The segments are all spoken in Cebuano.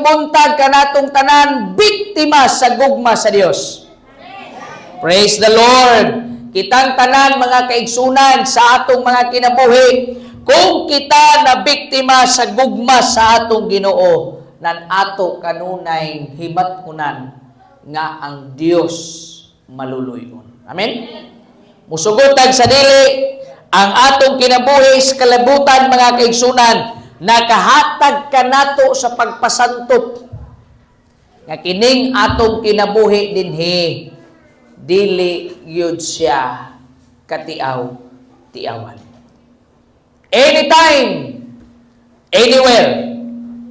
buntag, kanatong tanan biktima sa gugma sa Dios. Praise the Lord. Kitang tanan, mga kaigsunan, sa atong mga kinabuhi, kung kita na biktima sa gugma sa atong Ginoo, nan ato kanunay himatunan nga ang Dios maluluyon. Amen? Musugot tag sa dili, ang atong kinabuhi sa kalibutan, mga kaigsunan, nakahatag kanato sa pagpasantop nga kining atong kinabuhi dinhi dili yun siya katiaw tiawan. Anytime, anywhere,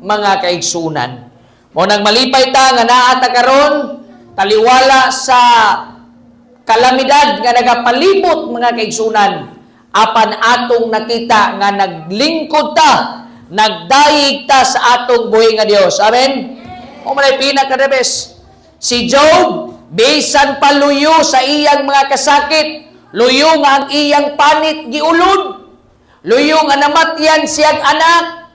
mga kaigsunan. Mao nang malipay ta nga naa ta karon taliwala sa kalamidad nga nagapalibot, mga kaigsunan, apan atong nakita nga naglingkod ta, nagdayig ta sa atong buhi nga Dios. Amen. O man pinaka the best. Si Job, bisan pa luyo sa iyang mga kasakit, luyo nga ang iyang panit giulod, luyo nga namatyan siyang anak,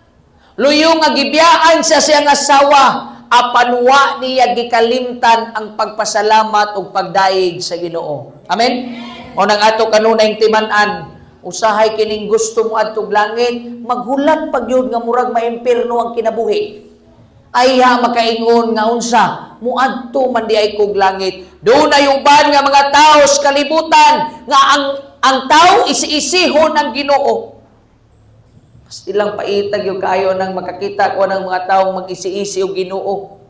luyo nga gibiyaan siya siyang asawa, apan wa niya gikalimtan ang pagpasalamat ug pagdayeg sa Ginoo. Amen. Mao nang ato kanunay timan-an, usahay kining gusto mo adtog langit, maghulat pag yun nga murag maimpirno ang kinabuhi. Ayha makaingon nga unsa, muadto man di ay kog langit. Dunay uban nga mga tao sa kalibutan nga ang tao isi-isihon ng Ginoo. Ilang paitag yung kayo nang makakita ko ng mga taong mag-isi-isi og Ginoo.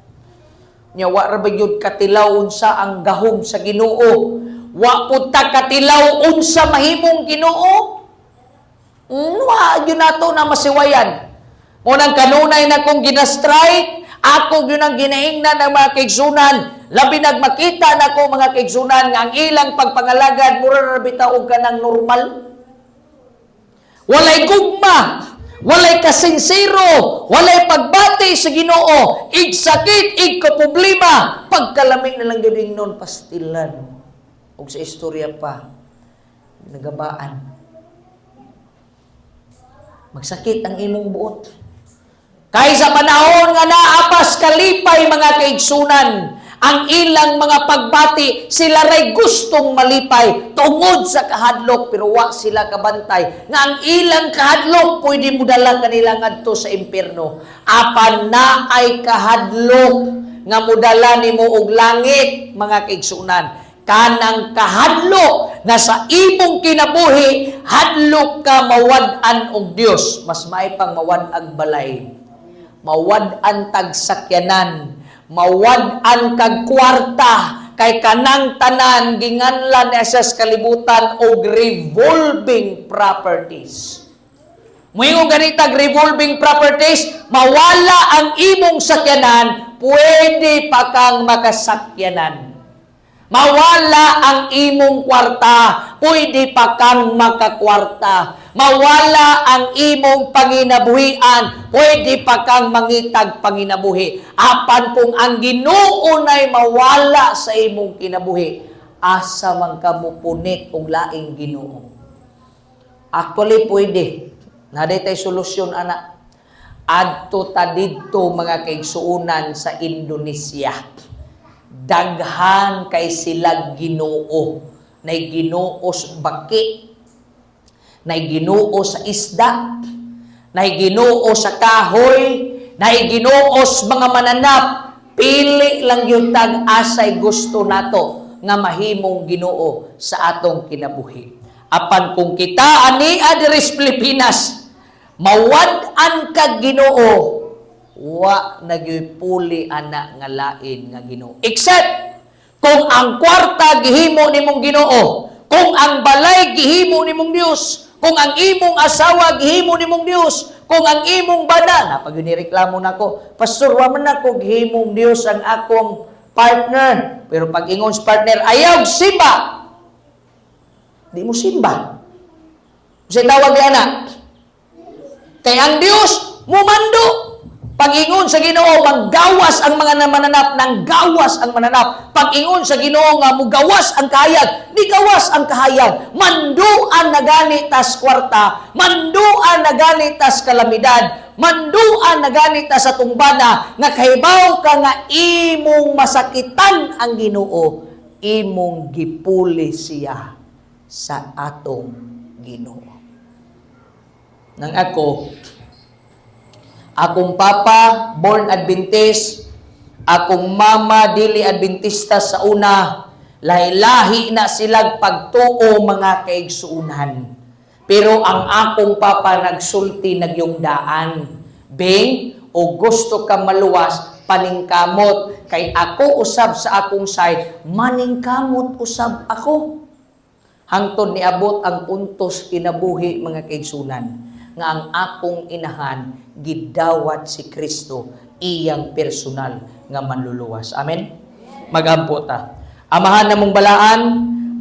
Nya wa ra ba gyud katilaw unsa ang gahom sa Ginoo? Wa pud ta katilaw unsa mahimong Ginoo? Wa gyud nato na masiwayan. Mao nang kanunay na kong gina-strike, ako gyud ang ginaingnan ng mga kaigsunan. Labi nag makita nako, mga kaigsunan, nga ang ilang pagpangalagad mura ra bitaw og kanang normal. Walay gugma, walay kasinsero, walay pagbati sa Ginoo, ig sakit, ig problema, pagkalami na lang gyud ingnon, pastilan. Ug sa istorya pa, nagabaan. Magsakit ang imong buot. Kay sa panahon nga naapas kalipay, mga kaigsunan, ang ilang mga pagbati, sila ray gustong malipay tungod sa kahadlok, pero wa sila kabantay nga ang ilang kahadlok pwede mo dala kanila ngadto sa impierno. Apan naay kahadlok nga modala nimo og langit, mga kaigsunan. Kanang kahadlok nga sa imong kinabuhi hadlok ka mawad-an og Dios. Mas maay pang mawad-ag balay, mawad-an tag sakyanan, mawad-an kag kwarta, kay kanang tanan ginganlan niya sa kalibutan og revolving properties. Muingon ganitag revolving properties, mawala ang imong sakyanan, pwede pa kang makasakyanan. Mawala ang imong kwarta, pwede pa kang makakwarta. Mawala ang imong panginabuhian, pwede pa kang mangitag panginabuhi. Apan kung ang Ginoo na'y mawala sa imong kinabuhi, asa man ka mupunit og laing Ginoo? Actually, pwede. Naa tay solusyon ana. Adto ta didto, mga kaigsuonan, sa Indonesia. Daghan kay sila Ginoo. Nay Ginoo sa baki, nay Ginoo sa isda, nay Ginoo sa kahoy, nay Ginoo sa mga mananap. Pili lang yung tag asay gusto nato nga mahimong Ginoo sa atong kinabuhi. Apan kung kita ania diri sa Pilipinas, mawad-an kag Ginoo, wa na gyud puli ana nga lain nga Ginoo. Except kung ang kwarta gihimo nimong Ginoo, kung ang balay gihimo nimong Dios, kung ang imong asawa gihimo nimong Dios, kung ang imong bana, napag reklamo nako, "Pastor, wa man nako gihimong Dios ang akong partner." Pero pag ingon sa partner, "Ayaw simba." Di mo simba. Unsay tawag ni ana? Kay ang Dios mumando. Pag-ingon sa Ginoo, manggawas ang mga mananap, nang gawas ang mananap. Pag-ingon sa Ginoo nga mugawas ang kahayag, nigawas ang kahayag. Manduan na gani tas kwarta, manduan na gani tas kalamidad, manduan na gani tas sa tungbana, nga kahibaw ka nga imong masakitan ang Ginoo, imong gipuli siya sa atong Ginoo. Nang ako, akong papa, born Adventist, akong mama, dili Adventista sa una, lahi-lahi na silag pagtuo, mga kaigsuunan. Pero ang akong papa nagsulti nagyong daan. "Bing, o gusto ka maluwas, paningkamot." Kay ako usab sa akong side, maningkamot usab ako. Hangtod niabot ang puntos kinabuhi, mga kaigsunan, nga ang akong inahan gidawat si Kristo iyang personal nga manluluwas. Amen. Magampo ta. Amahan namong balaan,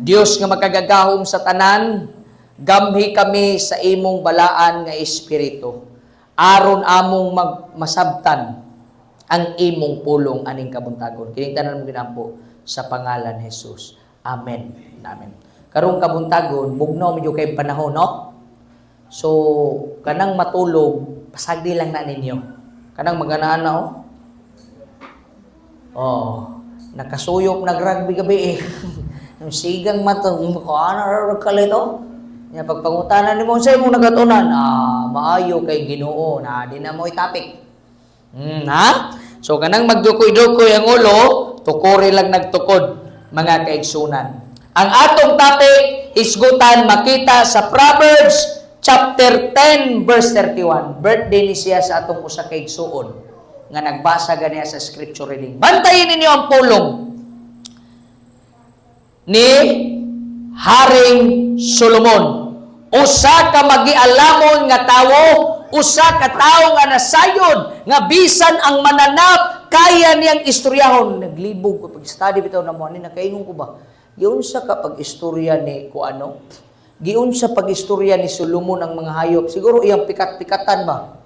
Dios nga makagagahom sa tanan, gamhi kami sa imong balaan nga espiritu aron among masabtan ang imong pulong aning kabuntagon. Kining tanan among ginampo sa pangalan ni Jesus. Amen. Amen. Karong kabuntagon, bugnaw medyo kay panahon, no? So, kanang matulog, pasagdi lang na ninyo. Kanang maganaan na, oh. Oh, nakasuyop nag-rugby gabi eh. Yung sigang mata, ano kalito? Nya pagpangutana nimo sa imong nagatunan, ah, maayo kay Ginoo, na di na mo topic. Ha? So kanang magdukoy-dukoy ang ulo, tukori lang nagtukod, mga kaigsunan. Ang atong topic hisgutan makita sa Proverbs chapter 10 verse 31. Birthday ni siya sa atong usa ka igsuon nga nagbasa ganiya sa scripture reading. Bantayin ninyo ang pulong ni Haring Solomon. Usa ka magialamon nga tawo, usa ka tawo nga nasayod, nga bisan ang mananap kaya niyang istoryahon. Naglibog ko pag-study bitaw na mo ani, nakaingon ko ba? Giunsa ka pag-istorya ni kuano? Giunsa pag-istorya ni Solomon ang mga hayop? Siguro iyang pikat-pikatan ba?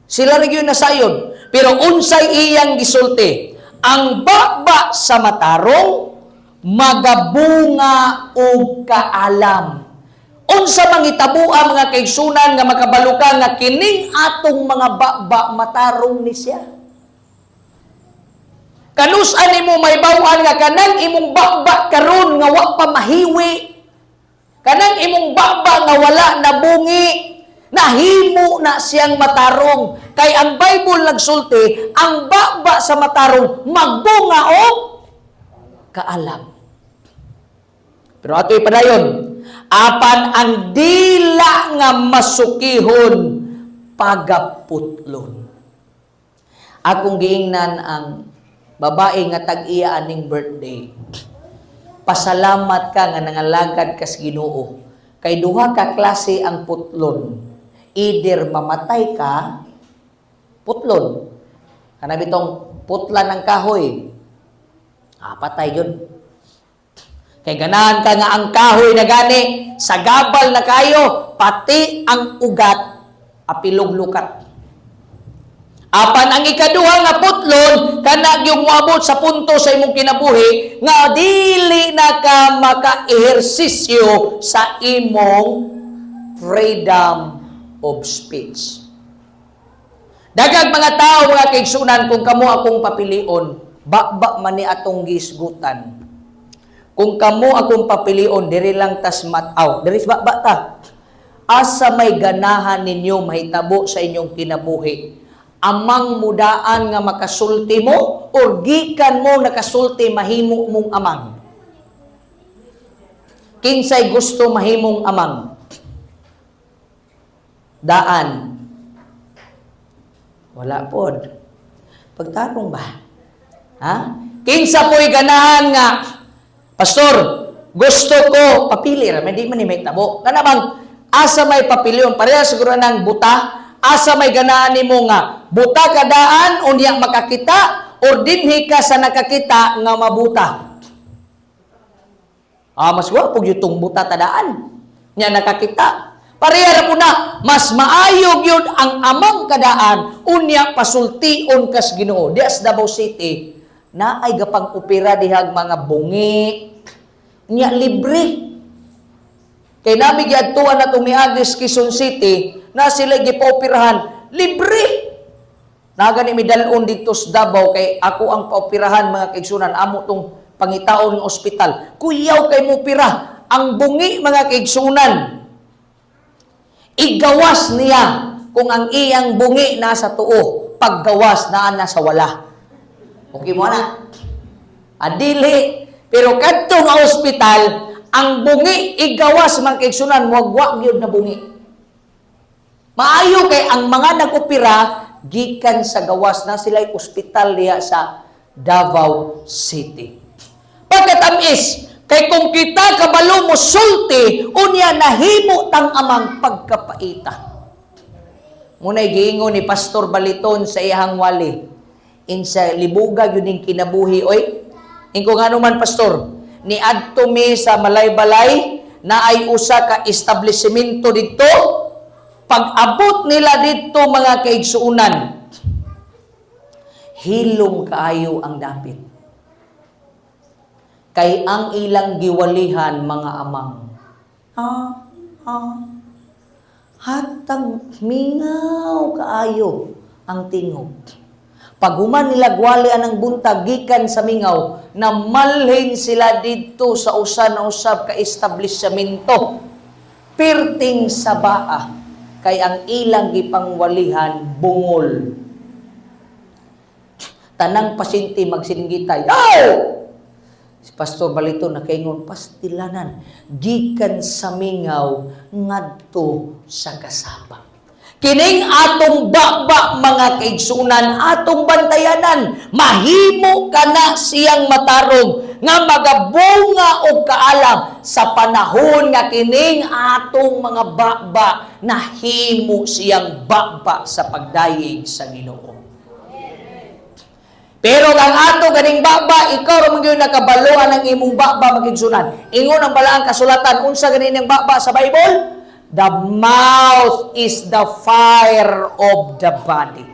Sila rin yun nasayod. Pero unsay iyang gisulti? Ang baba sa matarong magabunga og kaalam. Unsa mangitabua, mga kaigsunan, nga makabalo ka nga kining atong mga baba matarong ni siya? Kanus-an nimo mahibaw-an nga kanang imong baba karon nga wa pa mahiwi, kanang imong baba nga wala nabungi, nahimo na siyang matarong? Kay ang Bible nagsulti, ang baba sa matarong magbunga og kaalam. Pero ato ipadayon, apan ang dila nga masukihon pagaputlon. Akong giingnan ang babae nga tag-iya aning birthday. Pasalamat ka nga nangalagad kas Ginoo. Kay duha ka klase ang putlon. Either mamatay ka, putlon. Kana bitong putlan ng kahoy. Ah, patay yun. Kay ganahan ka nga ang kahoy na gani, sagabal na kayo, pati ang ugat, apilog lukat. Apan ang ikaduha nga putlon, kana yung moabot sa punto sa imong kinabuhi nga dili na ka maka-ehersisyo sa imong freedom of speech. Daghang mga tao, mga kaigsunan, kung kamo akong papilion, baba man ni atong gisgutan. Kung kamo akong papilion, diri lang tas mataw. Diri sa baba ta. Asa may ganahan ninyo mahitabo sa inyong kinabuhi? Amang mudaan nga makasulti mo or gikan mo nakasulti mahimo mong amang? Kinsay gusto mahimong amang? Daan. Wala pod. Pagtarong ba? Ha? Kinsa po'y ganahan nga, "Pastor, gusto ko," papili ra, di man ni may tabo. Kana bang, asa may papilion, pareha siguro ng buta, asa may ganahan nimo nga, buta ka daan, unya makakita, or dinhi ka sa nakakita nga mabuta? Ah, mas gwapo yung buta tadaan. Nya nakakita. Pareha ra po na, mas maayo gyud ang amang kadaan, unya pasultion kas Ginoo. Diya sa Davao City, naay gapang opera dihag mga bungi. Nya libre. Kay nami giadtuan na miagi sa Quezon City, na sila gipaoperahan, libre. Naga ni midalon dito sa Davao kay ako ang paoperahan, mga kaigsunan, amo tong pangitaon ng ospital. Kuyaw kay mo pira ang bungi, mga kaigsunan. Igawas niya kung ang iyang bungi nasa tuo, paggawas naa na sa wala. Okay mo na? Adili. Pero kadto nga ospital, ang bungi igawas, mga kaigsunan, muagwa gyud na bungi. Maayo kay ang mga nag-opera gikan sa gawas na sila ospital diha sa Davao City. Pagkatamis, kay kung kita kabalo mo sulti, unya nahimo tang amang pagkapaita. Muna'y giingon ni Pastor Baliton sa iyang wali, insa libuga yun ning kinabuhi, oy. Ingko nga man, Pastor, ni adto mi sa Malaybalay na ay usa ka establishmento didto. Pag-abot nila didto, mga kaigsuunan, hilom kaayo ang dapit. Kay ang ilang giwalihan, mga amang. Ah, ah, hatang mingaw kaayo ang tingog. Paghuman nila gwalian ang buntag gikan sa mingaw, namalhin sila didto sa usa na usab ka establishmento. Pirting sa baa kay ang ilang gipangwalihan bungol. Tanang pasyente magsinggitay. Aw! Si Pastor Balito nakaingon, "Pastilanan, gikan sa mingaw ngadto sa kasaba." Kining atong baba, mga kaigsunan, atong bantayanan, mahimo ka na siyang matarong nga magabunga og kaalam sa panahon nga kining atong mga baba nahimo siyang baba sa pagdayeg sa Ginoo. Pero ang ato ganing baba, ikaw ra man gyud nakabaloan ang imong baba, mga kaigsunan. Ingon ang balaang kasulatan, unsa ganin ang baba sa Bible? The mouth is the fire of the body.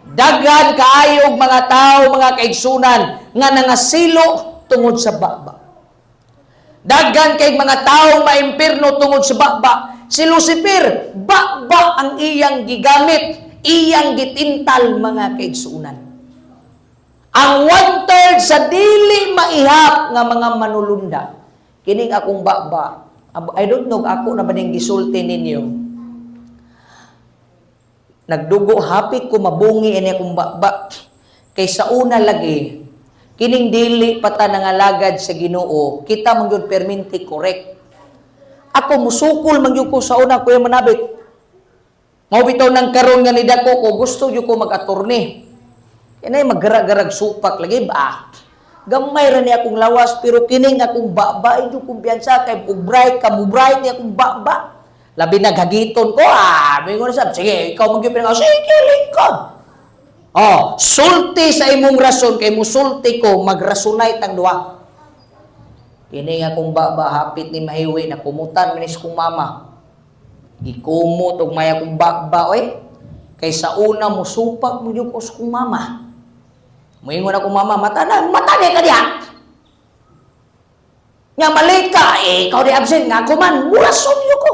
Daghan kaayog mga tao, mga kaigsunan, nga nangasilo tungod sa baba. Daghan kay mga tao maimpirno tungod sa baba. Si Lucifer, baba ang iyang gigamit, iyang gitintal, mga kaigsunan. Ang one-third sa dili maihap nga mga manulunda. Kining akong baba, I don't know, ako na ba ning gisulti ninyo. Nagdugo, hapit ko mabungi ini akong baba. Kay sa una lagi, kining dili pa ta nangalagad sa Ginoo, kita man gyud perminti correct. Ako musukol man gyud ko sa una, Kuya Manabit. Mao bitaw nang karon nga nidako ko, gusto gyud ko mag-attorney. Kanay maggarag-garag supak lagi ba? Gamay ra ni akong lawas, pero kining akong baba jud kumpiyansa kay ug bright ka mo, bright ni akong baba. Labi naghagiton ko, ah, mingon sab, sige, ikaw man gyud pinaka, sige, lingkod. Oh, sulti sa imong rason kay musulti ko, magrasunay tang duha. Kini nga akong baba hapit ni mahiwi na kumutan manis kong mama. Gikumot og may akong baba oy. Kay sa una musupak mo jud ko sa kong mama. Moingon ako, "Mama, mata na, mata ni ka diha. Nga mali ka, eh, ikaw di absent, nga ako man, murason yun ko."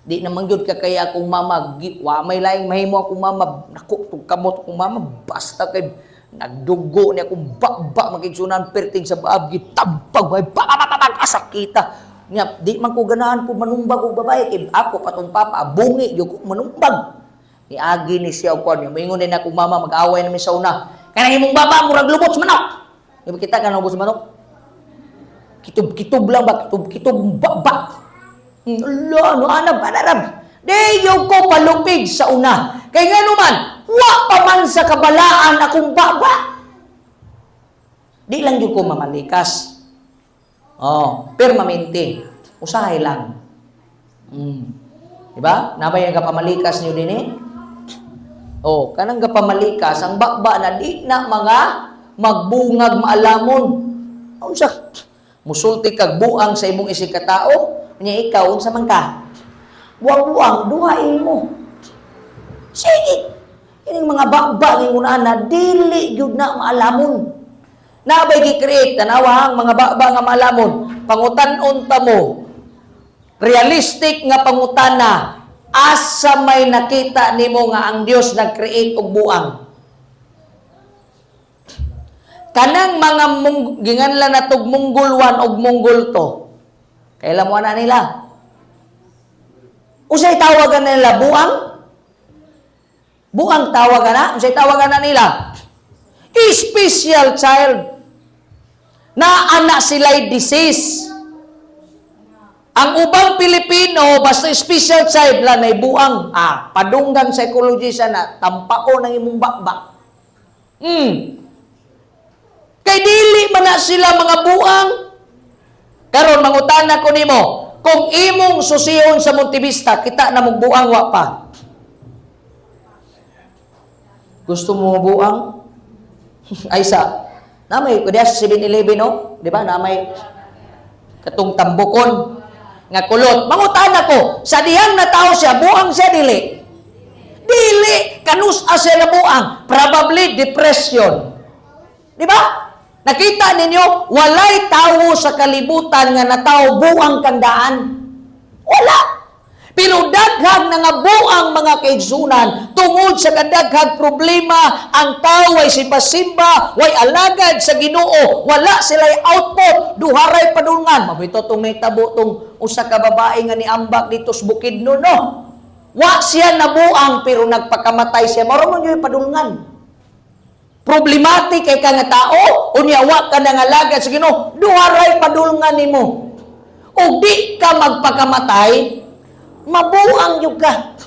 Di naman gyud ka kaya akong mama, wa may laing mahimo akong mama, naku, tug kamot akong mama, basta kay nagdugo ni akong baba, mga kaigsunan, perting sa baab, gitampag, may babababag, asa kita. Nya, di man ko ganahan po manumbag og babae, kay ako patong papa, bungi, gyud ko manumbag. Niagi ni siya og kuan, moingon din akong mama, mag-away namin sa una. "Kanang imong baba, murag lubot sa manok." Di ba kita ka lubot sa manok? Kitub-kitub lang ba? Kitub-kitub, ba? Ala, ano anab, anarab. Di yung ko palupig sa una. Kay nga naman, wa pa man sa kabalaan akong baba. Di lang yung ko mamalikas. Oh, permanente. Usahay lang. Diba? Nabay ang kapamalikas niyo din eh? Oh, kanang gapamalikas, ang bakba na di na mga magbungag maalamon. Unsa? Musulti kag buang sa imong isig katao, Nya ikaw, unsa man ka? Buang-buang, duha imo. Sige. Ining mga baba ng ana, dili gyud na maalamon. Nabay gi-create, tanawa ang mga baba nga maalamon. Pangutan-on ta mo. Realistic nga pangutana, asa may nakita nimo nga ang Dios nag-create og buang? Kanang mga ginganlan natog Munggol 1 og Munggol 2. Kailan mo na nila? Unsay tawagan nila, buang? Buang tawagan na? Unsay tawagan na nila? Special child. Na anak sila'y disease. Ang ubang Pilipino, basta special child lang, ay buang. Ah, padunggang psychology siya na, tampao ng imong bakba. Kay dili man na sila mga buang. Karon mangutana ko nimo, kung imong susihon sa Montevista, kita na mong buang, wa pa? Gusto mo buang? Ay sa namay kudiya sa 7-Eleven, no? Di ba? Namay katong tambukon nga kulot. Mangutana ko, sa dihang na tao siya, buang siya, dili? Dili, kanus-a siya na buang? Probably depression. Di ba? Nakita ninyo, walay tawo sa kalibutan nga natawo buang kandaan. Wala. Pero daghang nga buang, mga kaigsunan, tungod sa kadaghang problema, ang tao ay simba-simba, way alagad sa Ginoo, wala sila'y output, duharay padulngan. Mabito tong nahitabo tong usa ka babae nga niambak dito sa Bukidnon, no? Wa siya nabuang pero nagpakamatay siya. Mao man yung padulngan. Problematic kay ka nga tao, unya wa ka nangalagad sa Ginoo, duharay padulngan nimo. Ug di ka magpakamatay, mabuang gyud ka.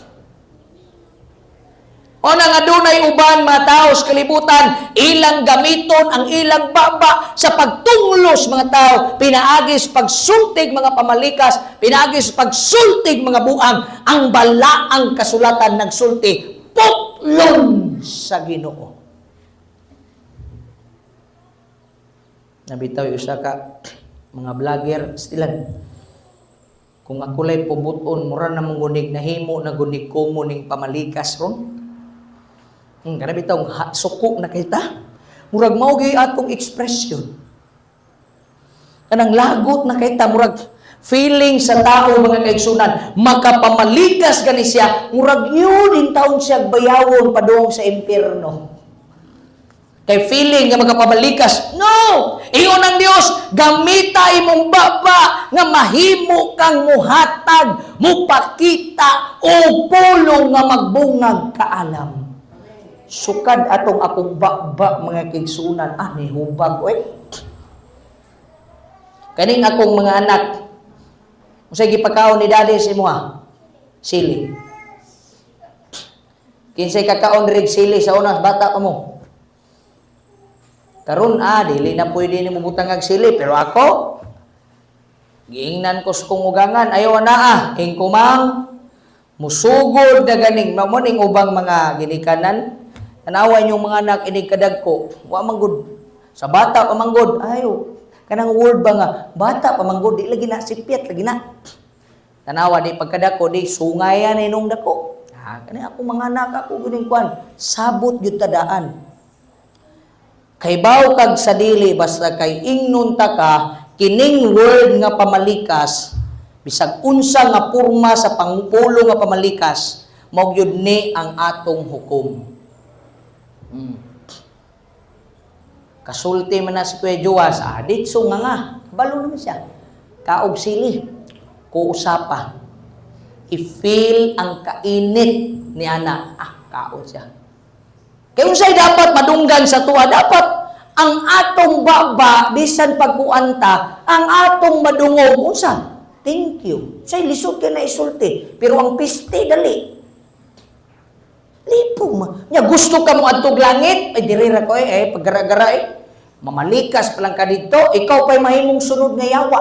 O na nga dunay uban mga tao sa kalibutan, ilang gamiton ang ilang baba sa pagtunglos mga tao, pinaagis pagsultig mga pamalikas, pinaagis pagsultig mga buang. Ang balaang kasulatan nagsulti, putlon sa Ginoo. Nabitaw usa ka mga vlogger stilan. Kung ako lay pubuton, mura na mong gunig nahimo na gunig ko mo ning pamalikas ron. Kana bitaw suko na kita. Murag mao gyud atong expression. Kanang lagot na kita, murag feeling sa tao, mga kaigsunan, makapamalikas gani siya, murag yun in taon siya bayawon padung sa impierno. Kay feeling nga makapamalikas. No! Ingon ang Dios, gamita imong baba nga mahimo kang muhatag, mupakita o pulong nga magbungag kaalam. Sukad atong akong baba, mga kaigsunan, ah, ni hubag oy. Kaning akong mga anak, unsay gipakaon ni daddy sa imo? Sili. Kinsay kakaon rig sili sa una, bata pa mo? Karon ah, dili na pwede nimo butang og sili, pero ako giingnan ko sa kong ugangan, ayaw na ah, hingkumang musugod na ganing mamo ning ubang mga ginikanan. Tanawa inyong mga anak inig kadagko, wa man gud sa bata pa man gud, ayo kanang word ba nga bata pa man gud, di lagi na sipyat lagi na. Tanawa di pagkadako, di sungayan na inong dako. Ah, kani ako mga anak ako guning kwan, sabot gyud tadaan. Kay baw kag sa dili, basta kay ingnon ta ka kining word nga pamalikas, bisag unsa nga porma sa pangpulo nga pamalikas, mao gyud ni ang atong hukom. Kasulti man na si Kuya Joas, ah, ditso nga nga, kabalo naman siya. Kaog sili, kuusapa. I-feel ang kainit ni ana. Ah, kaon siya. Kaya unsay dapat madunggan sa tuwa, dapat ang atong baba, bisan pagkuanta, ang atong madungog, unsa? Thank you. Say lisod kay na isulti, pero ang piste dali. Lipong ma. Nya gusto ka mo adtog langit, ay diri ra ko eh, eh paggara-gara eh. Mamalikas pa lang ka dito, ikaw pa'y mahimong sunod nga yawa.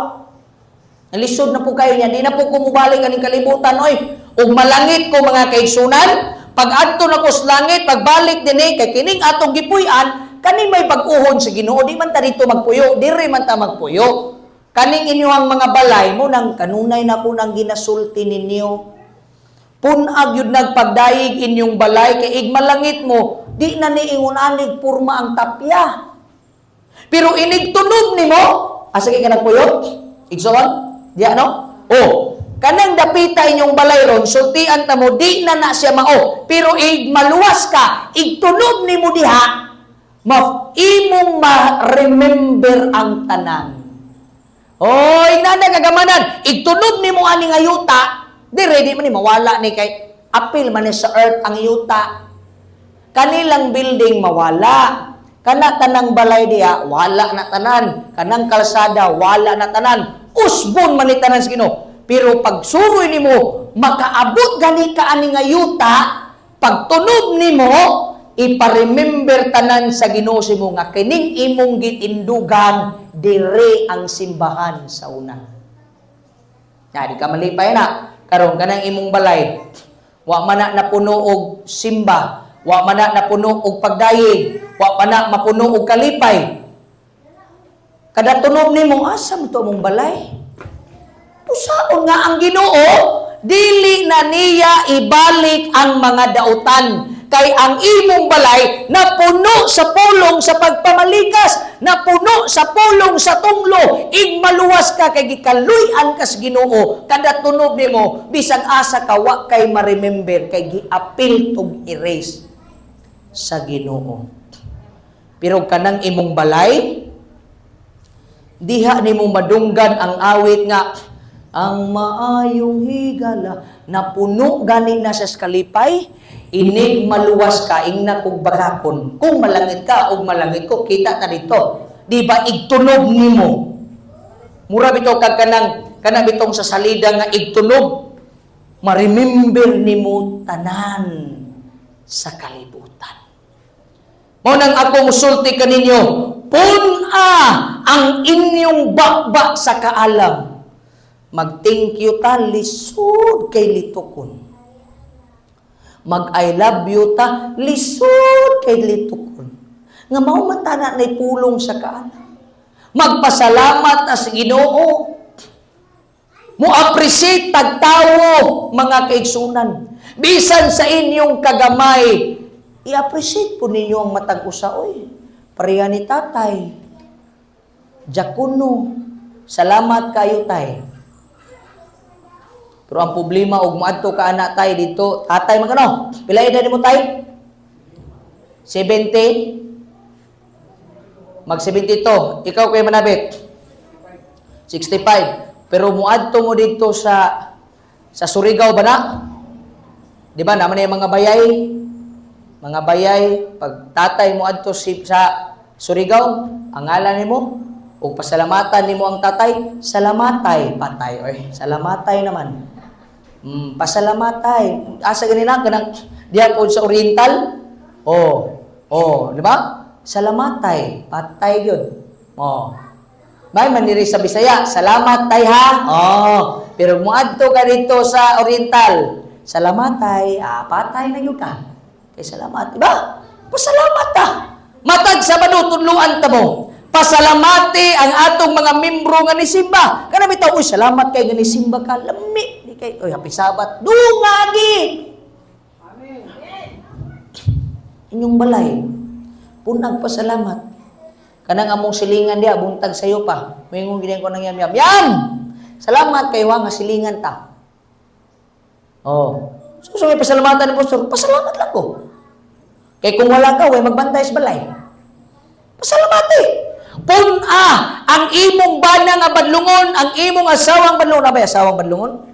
Nalisod na po kayo niya, di na po kumubalik aning kalibutan, oy. Ug malangit ko, mga kaigsunan, pag adto na ko sa langit, pagbalik dinhi kay kining atong gipuy-an, kani may bag-uhon sa Ginoo, di man ta dito magpuyo, diri man ta magpuyo. Kaning inyong mga balay mo nang kanunay na ko nang ginasulti ninyo. Pun-ag yun nagpagdayig inyong balay kay ig malangit mo, di na ni ingon anig purma ang tapya. Pero inig tunob nimo, asa kay ka nagpuyot? Igsoon? Diya no? Oh, kanang dapita inyong balay ron, sultian ta mo, di na na siya mao. Pero ig maluwas ka, ig tunob nimo diha, ma imong ma-remember ang tanan. Oy, nana kagamanan, igtunob nimo ani nga yuta, di ready man ni mawala ni kay apil man ni sa earth ang yuta. Kanilang building mawala. Kana tanang balay diha, wala na tanan. Kanang kalsada, wala na tanan. Usbon man ni tanan sa Ginoo. Pero pag suroy nimo, makaabot gani ka ani nga yuta, pag tunob nimo, ipa-remember tanan sa Ginoo mo nga kining imong gitindugan, dire ang simbahan sa una. Ya, di ka malipay na. Karon kanang imong balay, wa man na napuno og simba, wa man na napuno og pagdayeg, wa pa na mapuno og kalipay. Kada tunob nimo, asa man to among balay? Usaon nga ang Ginoo, dili na niya ibalik ang mga dautan kay ang imong balay napuno sa pulong sa pagpamalikas, napuno sa pulong sa tunglo. Ig maluwas ka kay gikaluy-an kas Ginoo, kada tunob nimo, bisag asa ka, wa kay ma-remember kay giapil tug erase sa Ginoo. Pero kanang imong balay, diha nimo madunggan ang awit nga "Ang Maayong Higala", napuno gani na sa kalipay. Inig maluwas ka, ingna kog bagakon kung malangit ka og malangit ko, kita ta dito, di ba? Igtunob nimo, mura bitaw kag kanang kana bitong sa salida nga igtunob, ma-remember nimo tanan sa kalibutan. Mao nang ako musulti kaninyo, pun-a ang inyong bakba sa kaalam. Mag-thank you ta, lisod kay litukon. Mag I love you ta, lisod kay litukon. Nga mao man tana nay pulong sa kaalam. Magpasalamat ta sa Ginoo. Mo appreciate tag tawo, mga kaigsunan. Bisan sa inyong kagamay, i-appreciate po ninyo ang matag usa oy. Pareha ni tatay. Diakono. Salamat kayo, tay. Pero ang problema og moadto ka ana, tay, dito, tatay man kano? Pila edad nimo, tay? 70? Mag 72. Ikaw, kay Manabit? 65. Pero muadto mo dito sa Surigao ba na? Di ba naman yung mga bayay? Mga bayay, pag tatay mo adto sa Surigao, ang ngalan nimo ug pasalamatan nimo ang tatay, salamatay, patay oy. Salamatay naman. Pasalamatay. Asa gani na kanang diha pod sa Oriental? Oh, di ba? Salamatay, patay yun. Oh. May man diri sa Bisaya, salamat tay ha. Oh, pero muadto ka dito sa Oriental, salamatay, ah, patay na gyud ka. Kay salamat, di ba? Pasalamat ta. Matag Sabado, tudluan ta mo. Pasalamati ang atong mga membro nga nisimba. Kana bitaw, uy, salamat kay nga nisimba ka. Lami di kay, uy, happy Sabbath. Dungagi. Amen. Inyong balay. Pun-ag pasalamat. Kanang among silingan diha, buntag sayo pa. Moingon gid ko nang yam yam. Yam! Salamat kayo ha, nga silingan ta. Oh. So may pasalamatan ni pastor, pasalamat lang ko. Kay kung wala ka, way magbantay sa balay. Pasalamat eh. Pun-a ang imong bana nga badlungon, ang imong asawang badlungon. Abay, asawang badlungon?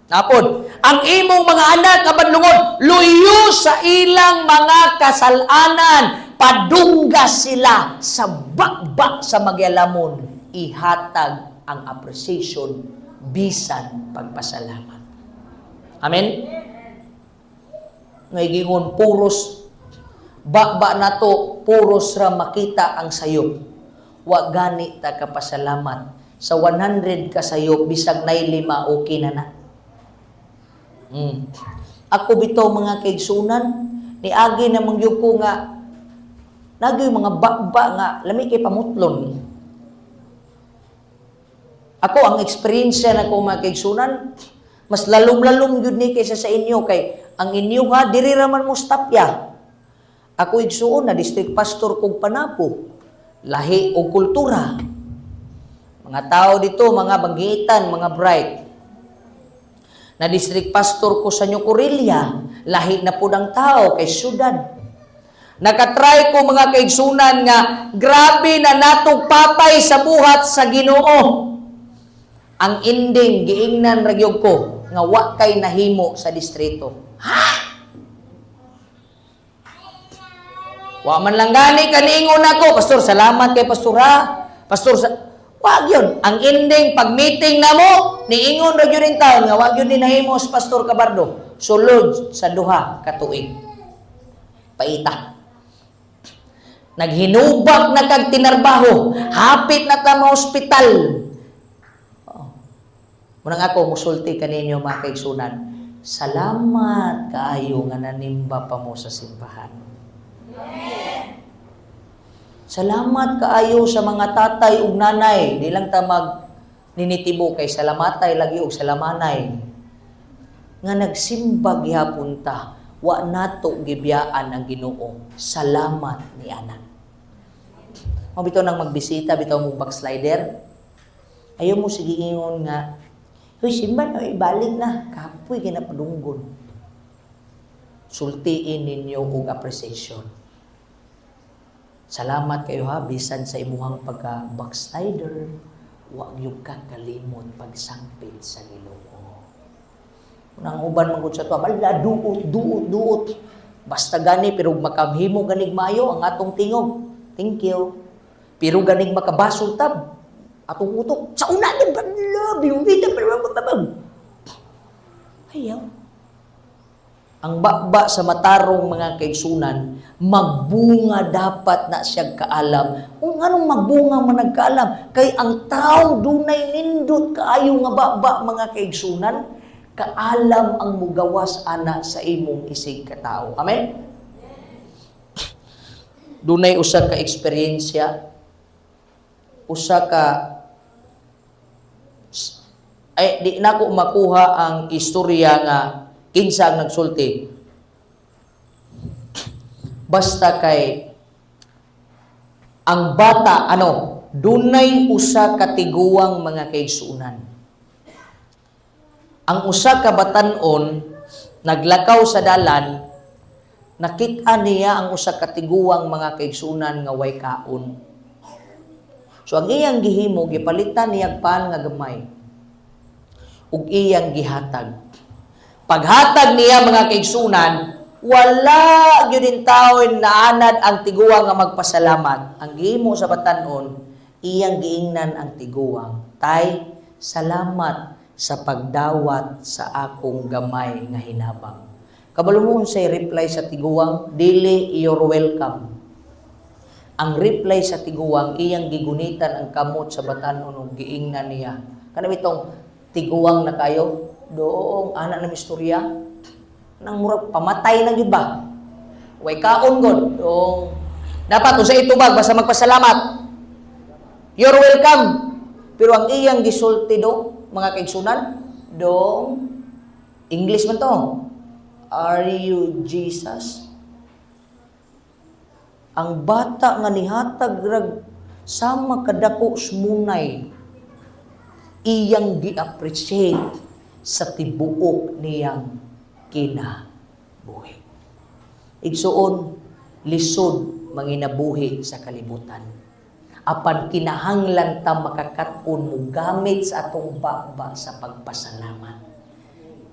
Napod. Ang imong mga anak nga badlungon, luyo sa ilang mga kasalanan, padungga sila sa bakba sa magyalamon, ihatag ang appreciation bisan pagpasalamat. Amen? Ngayon, puros bakba nato, puros ra makita ang sayop. Wa gani ta kapasalamat. Sa 100 ka sayop, bisag nay lima, okay na na. Ako bitaw, mga kaigsunan, niagi na mangyud ko nga nagi mga bakba nga lami kay pamutlon. Ako, ang eksperyensya na ko, mga kaigsunan, mas lalom-lalom gyud ni kaysa sa inyo kay ang inyo ha, diri ra man mo stop ya. Ako, igsuon, na district pastor kog Panabo. Lahi og kultura. Mga tao dito, mga banggitan, mga bright. Na district pastor ko sa New Corelia, lahi na pud ang tao kay syudad. Nakatry ko, mga kaigsunan, nga grabe na natog papay sa buhat sa Ginoo. Ang ending, giingnan ra gyud ko nga wa kay nahimo sa distrito. Ha? Wa man lang gani kaningon ako, "Pastor, salamat kay pastor ha. Pastor sa." Wa gyud. Ang ending, pag meeting namo, niingon ra gyud in taon nga wa gyud ni nahimo sa Pastor Cabardo sulod sa 2 ka tuig. Paita. Naghinubak na kag tinarbaho, hapit na ta ma-hospital. Oh. Munang ako musulti kaninyo, mga kaigsunan. Salamat kaayo nga nanimba pa mo sa simbahan. Salamat kaayo sa mga tatay ug nanay. Di lang ta mag ninitibo kay salamatay lagi ug salamanay. Nga nagsimba gihapon ta, wa nato gibiyaan ang Ginoo. Salamat ni ana. Mo bitaw nang magbisita bitaw mo backslider. Ayaw mo sige ingon nga, "Hoy, simba na, ibalik na." Kapoy ginapadunggon. Sultiin ninyo og appreciation. Salamat kayo ha, bisan sa imuhang pagka backslider, wa gyud ka kalimot pagsangpit sa Ginoo. Nang uban man gud sa tuwa, bala duot, duot, duot. Basta gani pero makamhimo ganig maayo ang atong tingog. Thank you. Pero ganig makabasol tab atong utok. Sa una din ba love you. Ayaw. Ang baba sa matarong, mga kaigsunan, magbunga dapat na siya kaalam. Kung anong magbunga man nagkaalam, kay ang tao dunay nindot kaayo nga baba, mga kaigsunan, kaalam ang mugawas ana sa imong isig katao. Amen? Dunay usa ka eksperyensya, usa ka ay di nako makuha ang istorya nga kinsa ang nagsulti. Basta kay ang bata ano, dunay usa ka tiguang, mga kaigsuonan. Ang usa ka batan-on naglakaw sa dalan, nakita niya ang usa ka tiguang, mga kaigsuonan, nga way kaon. So ang iyang gihimo, gipalitan niya pan nga gamay ug iyang gihatag. Paghatag niya, mga kaigsunan, wala gyud in taon naanad ang tiguang nga magpasalamat. Ang gihimo sa batan-on, iyang giingnan ang tiguang, "Tay, salamat sa pagdawat sa akong gamay nga hinabang." Kabalo mo unsay reply sa tiguang? Dili "You're welcome." Ang reply sa tiguang, iyang gigunitan ang kamot sa batan-on ug giingnan niya. Kana bitong tiguang na kayo, doong ana na istorya, nang murag pamatay na gyud ba? Way kaon god, doong dapat unsay itubag, basta magpasalamat. "You're welcome." Pero ang iyang gisulti do, mga kaigsunan, dong English man to. "Are you Jesus?" Ang bata nga nihatag rag sama kadako smunay, iyang gi-appreciate sa tibuok niyang kinabuhi. Igsuon, lisod manginabuhi sa kalibutan. Apan kinahanglan ta makakaton mo gamit sa atong baba sa pagpasalamat.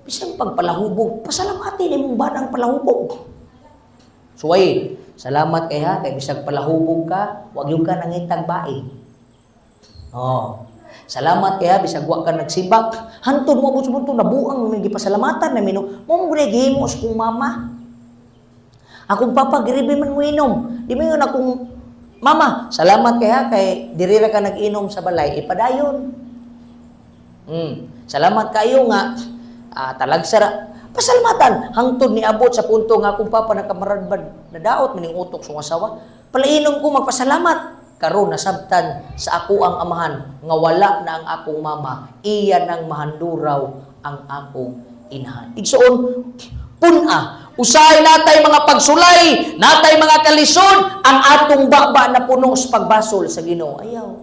Bisan pagpalahubog, pasalamatin imong banang palahubog. Suway, salamat kay ha, kay bisag palahubog ka, wag yung ka nangitag bae. Oh. Salamat kay ha, bisag wa ka nagsimbak. Hantod mo abot sa punto, nabuang may gipasalamatan na mino. Mo mo gihimo sa kong mama. Akong papa, giribi man mo inom. Di mo yun akong mama. Salamat kay ha, kay diri ra ka nag-inom sa balay, ipadayon. Salamat kayo nga talagsara. Pasalamatan hangtod niabot sa punto nga akong papa nakamaradbad, nadaot maning utok sa asawa. Palainom ko magpasalamat. Karon nasabtan sa ako ang amahan nga wala na ang akong mama, iya nang mahanduraw ang akong inahan. Igsoon, pun-a, usahay natay mga pagsulay, natay mga kalisod, ang atong baba na puno sa pagbasol sa Ginoo. Ayaw.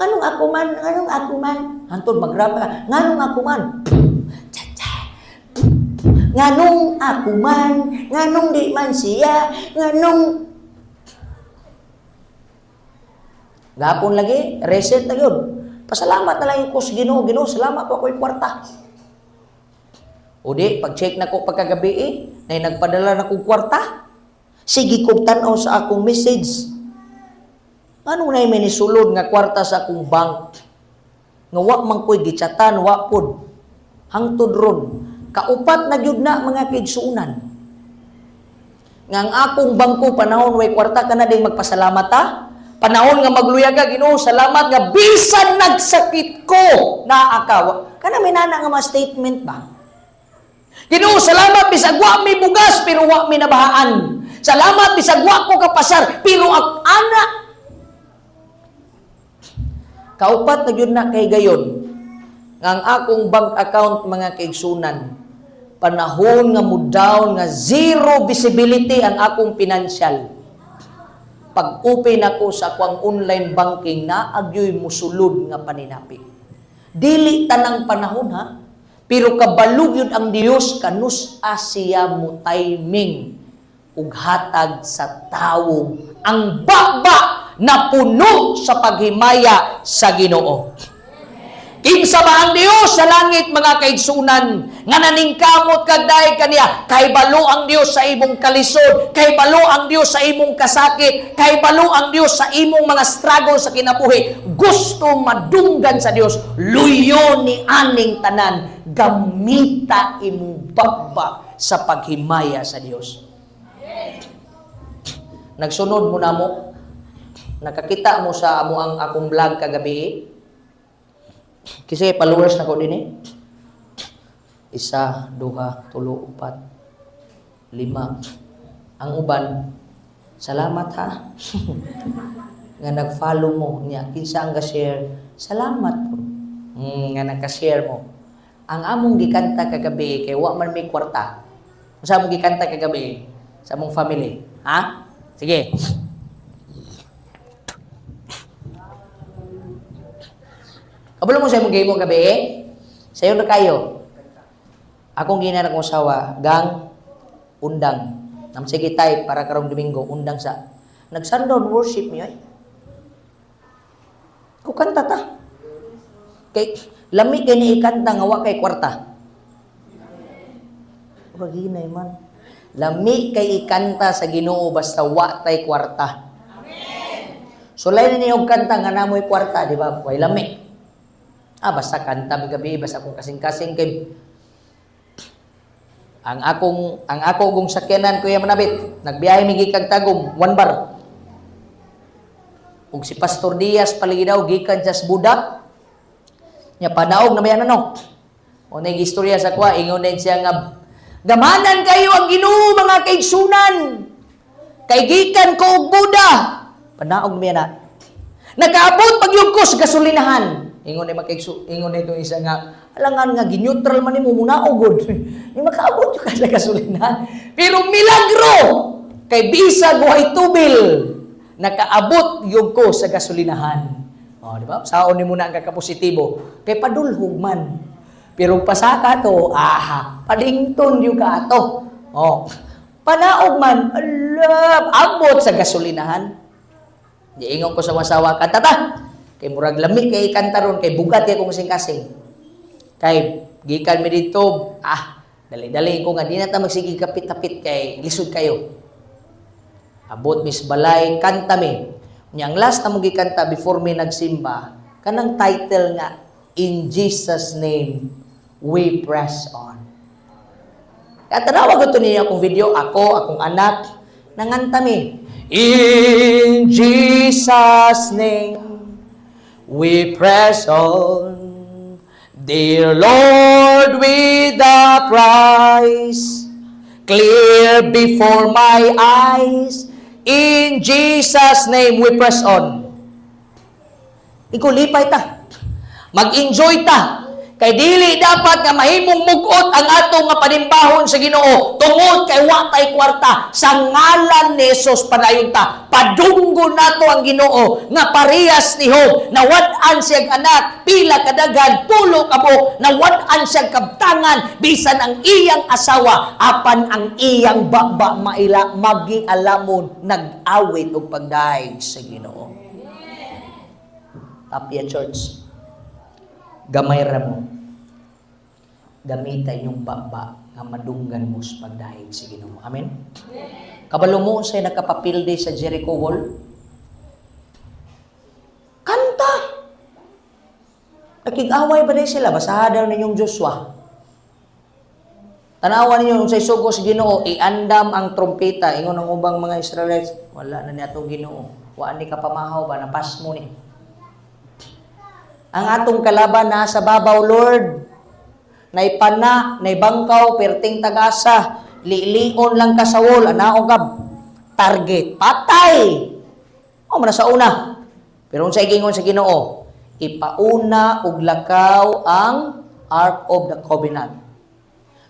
Anong ako man? Anong ako man? Hantod magraba ka. Nganong ako man? Cha-cha. Nganong ako man? Nganong di man siya? Nganong? Gapon lagi, reset na yun. Pasalamat na lang ko sa Ginoo. Ginoo, salamat ko ako'y kwarta. O di, pag-check na ko pagkagabi eh, na nagpadala na kong kwarta. Sige kong tanaw sa akong message. Anong na may nisulod nga kwarta sa akong bank? Nga wa man ko'y gitsatan, wa pod. Hangtod ron. Kaupat na gyud na, mga kaigsuonan. Nga ang akong bangko panahon way kwarta ka na ding magpasalamat ta. Panahon nga magluyag ka, Ginoo, salamat nga bisan nagsakit ko naa ka. Kana may nana nga mga statement ba? Ginoo, salamat bisag wa mi bugas pero wa mi nabahaan. Salamat bisag wa ko kapasar pero ang anak. Kaupat na gyud na kay gayon nga ang akong bank account, mga kaigsunan, panahon nga mo down nga zero visibility ang akong financial, pag open ako sa akong online banking, na agyoy musulod nga paninapi. Dili tanang panahon ha, pero kabalo yun ang Dios kanus siya mo timing ug hatag sa tawo ang baba na puno sa paghimaya sa Ginoo. Kinsa ba ang Dios sa langit, mga kaigsunan, nga naningkamot kag dahil kaniya? Kay balo ang Dios sa imong kalisod, kay balo ang Dios sa imong kasakit, kay balo ang Dios sa imong mga struggle sa kinabuhi. Gusto madunggan sa Dios, luyo ni aning tanan, gamita imong baba sa paghimaya sa Dios. Nagsunod mo na mo, nakakita mo sa amo ang akong vlog kagabi. Kasi followers na ko din eh. Isa, duha, tulo, upat, lima. Ang uban, salamat ha, nga nag-follow mo niya. Kinsa ang ga-share, salamat po. Nga naka-share mo. Ang among gikanta kagabi, kay wa man may kwarta. Sa among gikanta kagabi, sa among family. Ha? Sige. Kabalo mo sa imong gihimo gabi eh? Sayo na kayo. Akong ginan akong asawa, gang undang. Nam sige type para karong Domingo undang sa. Nag-sundown worship niyo eh. Kukanta ta. Kay lami kay ni ikanta nga wa kay kwarta. Murag hinay man. Lami kay ikanta sa Ginoo basta wa tay kwarta. So lain ni og kanta nga namoy kwarta, di ba? Way lami. Ah, basta kanta mi gabi, basta akong kasing-kasing kay ang ako gong sakyanan, Kuya Manabit, nagbiyahe mi gikan Tagum, one bar. Ug si Pastor Diaz paligi daw gikan sa Budak. Nya panaog na mayan ano. O nay istorya sa kwa, ingon din siya nga gamanan kayo ang Ginoo, mga kaigsunan. Kay gikan ko og Buda. Panaog na na. Nakaabot pagyud ko sa gasolinahan. Ingon ni makaigsu, ingon nito isa nga alangan nga gineutral man nimo munaog gud. Ni makaabot ka sa gasolinahan. Pero milagro kay bisag way tubil nakaabot yug ko sa gasolinahan. Oh, di ba? Saon nimo na ang kakapositibo kay padulhog man. Pero pasaka to, aha, padington yung ka ato. Oh. Panaog man, ala, abot sa gasolinahan. Giingon ko sa masawa, kanta ta. Kay murag lami kay kanta ron, kay bugat kay kong kasing-kasing. Kay gikan mi dito, ah, dali-dali ko nga di na ta magsige kapit-kapit kay lisod kayo. Abot mis balay, kanta mi. Nya ang last na mo gikanta before mi nagsimba, kanang title nga "In Jesus Name We Press On". Kaya tanawa ko to niya akong video, ako, akong anak, nanganta mi. In Jesus' name, we press on. Dear Lord, with the prize clear before my eyes. In Jesus' name we press on. Ikaw, lipay ta. Mag-enjoy ta. Kay dili dapat nga mahimong mugot ang atong nga panimbahon sa Ginoo tungod kay wa tay kwarta. Sa ngalan ni Jesus, padayon ta. Padunggon nato ang Ginoo nga parehas ni Job, nawad-an siyang anak, pila kadaghan, 10 ka buok, nawad-an siyang kabtangan, bisan ang iyang asawa, apan ang iyang baba maila magialamon nag-awit og pagdayeg sa Ginoo. Tapia Church, gamay ra mo. Gamita inyong baba nga madunggan mo sa pagdayeg sa Ginoo. Amen? Kabalo mo unsay nakapapildi sa Jericho Wall? Kanta! Nakig-away ba din sila? Basaha daw ninyong Joshua. Tanawan ninyo unsay sugo sa Ginoo, iandam ang trompeta. Ingon ang ubang mga Israelites, "Wala na ni atong Ginoo. Wa ni kapamahaw ba, napasmo ni. Ang atong kalaban nasa babaw, Lord. Naipana, naibangkaw, perting tagasa, lilion lang ka sa wall, anaon ka, target, patay." O, man sa una. Pero unsay gingon sa Ginoo, ipauna og lakaw ang Ark of the Covenant.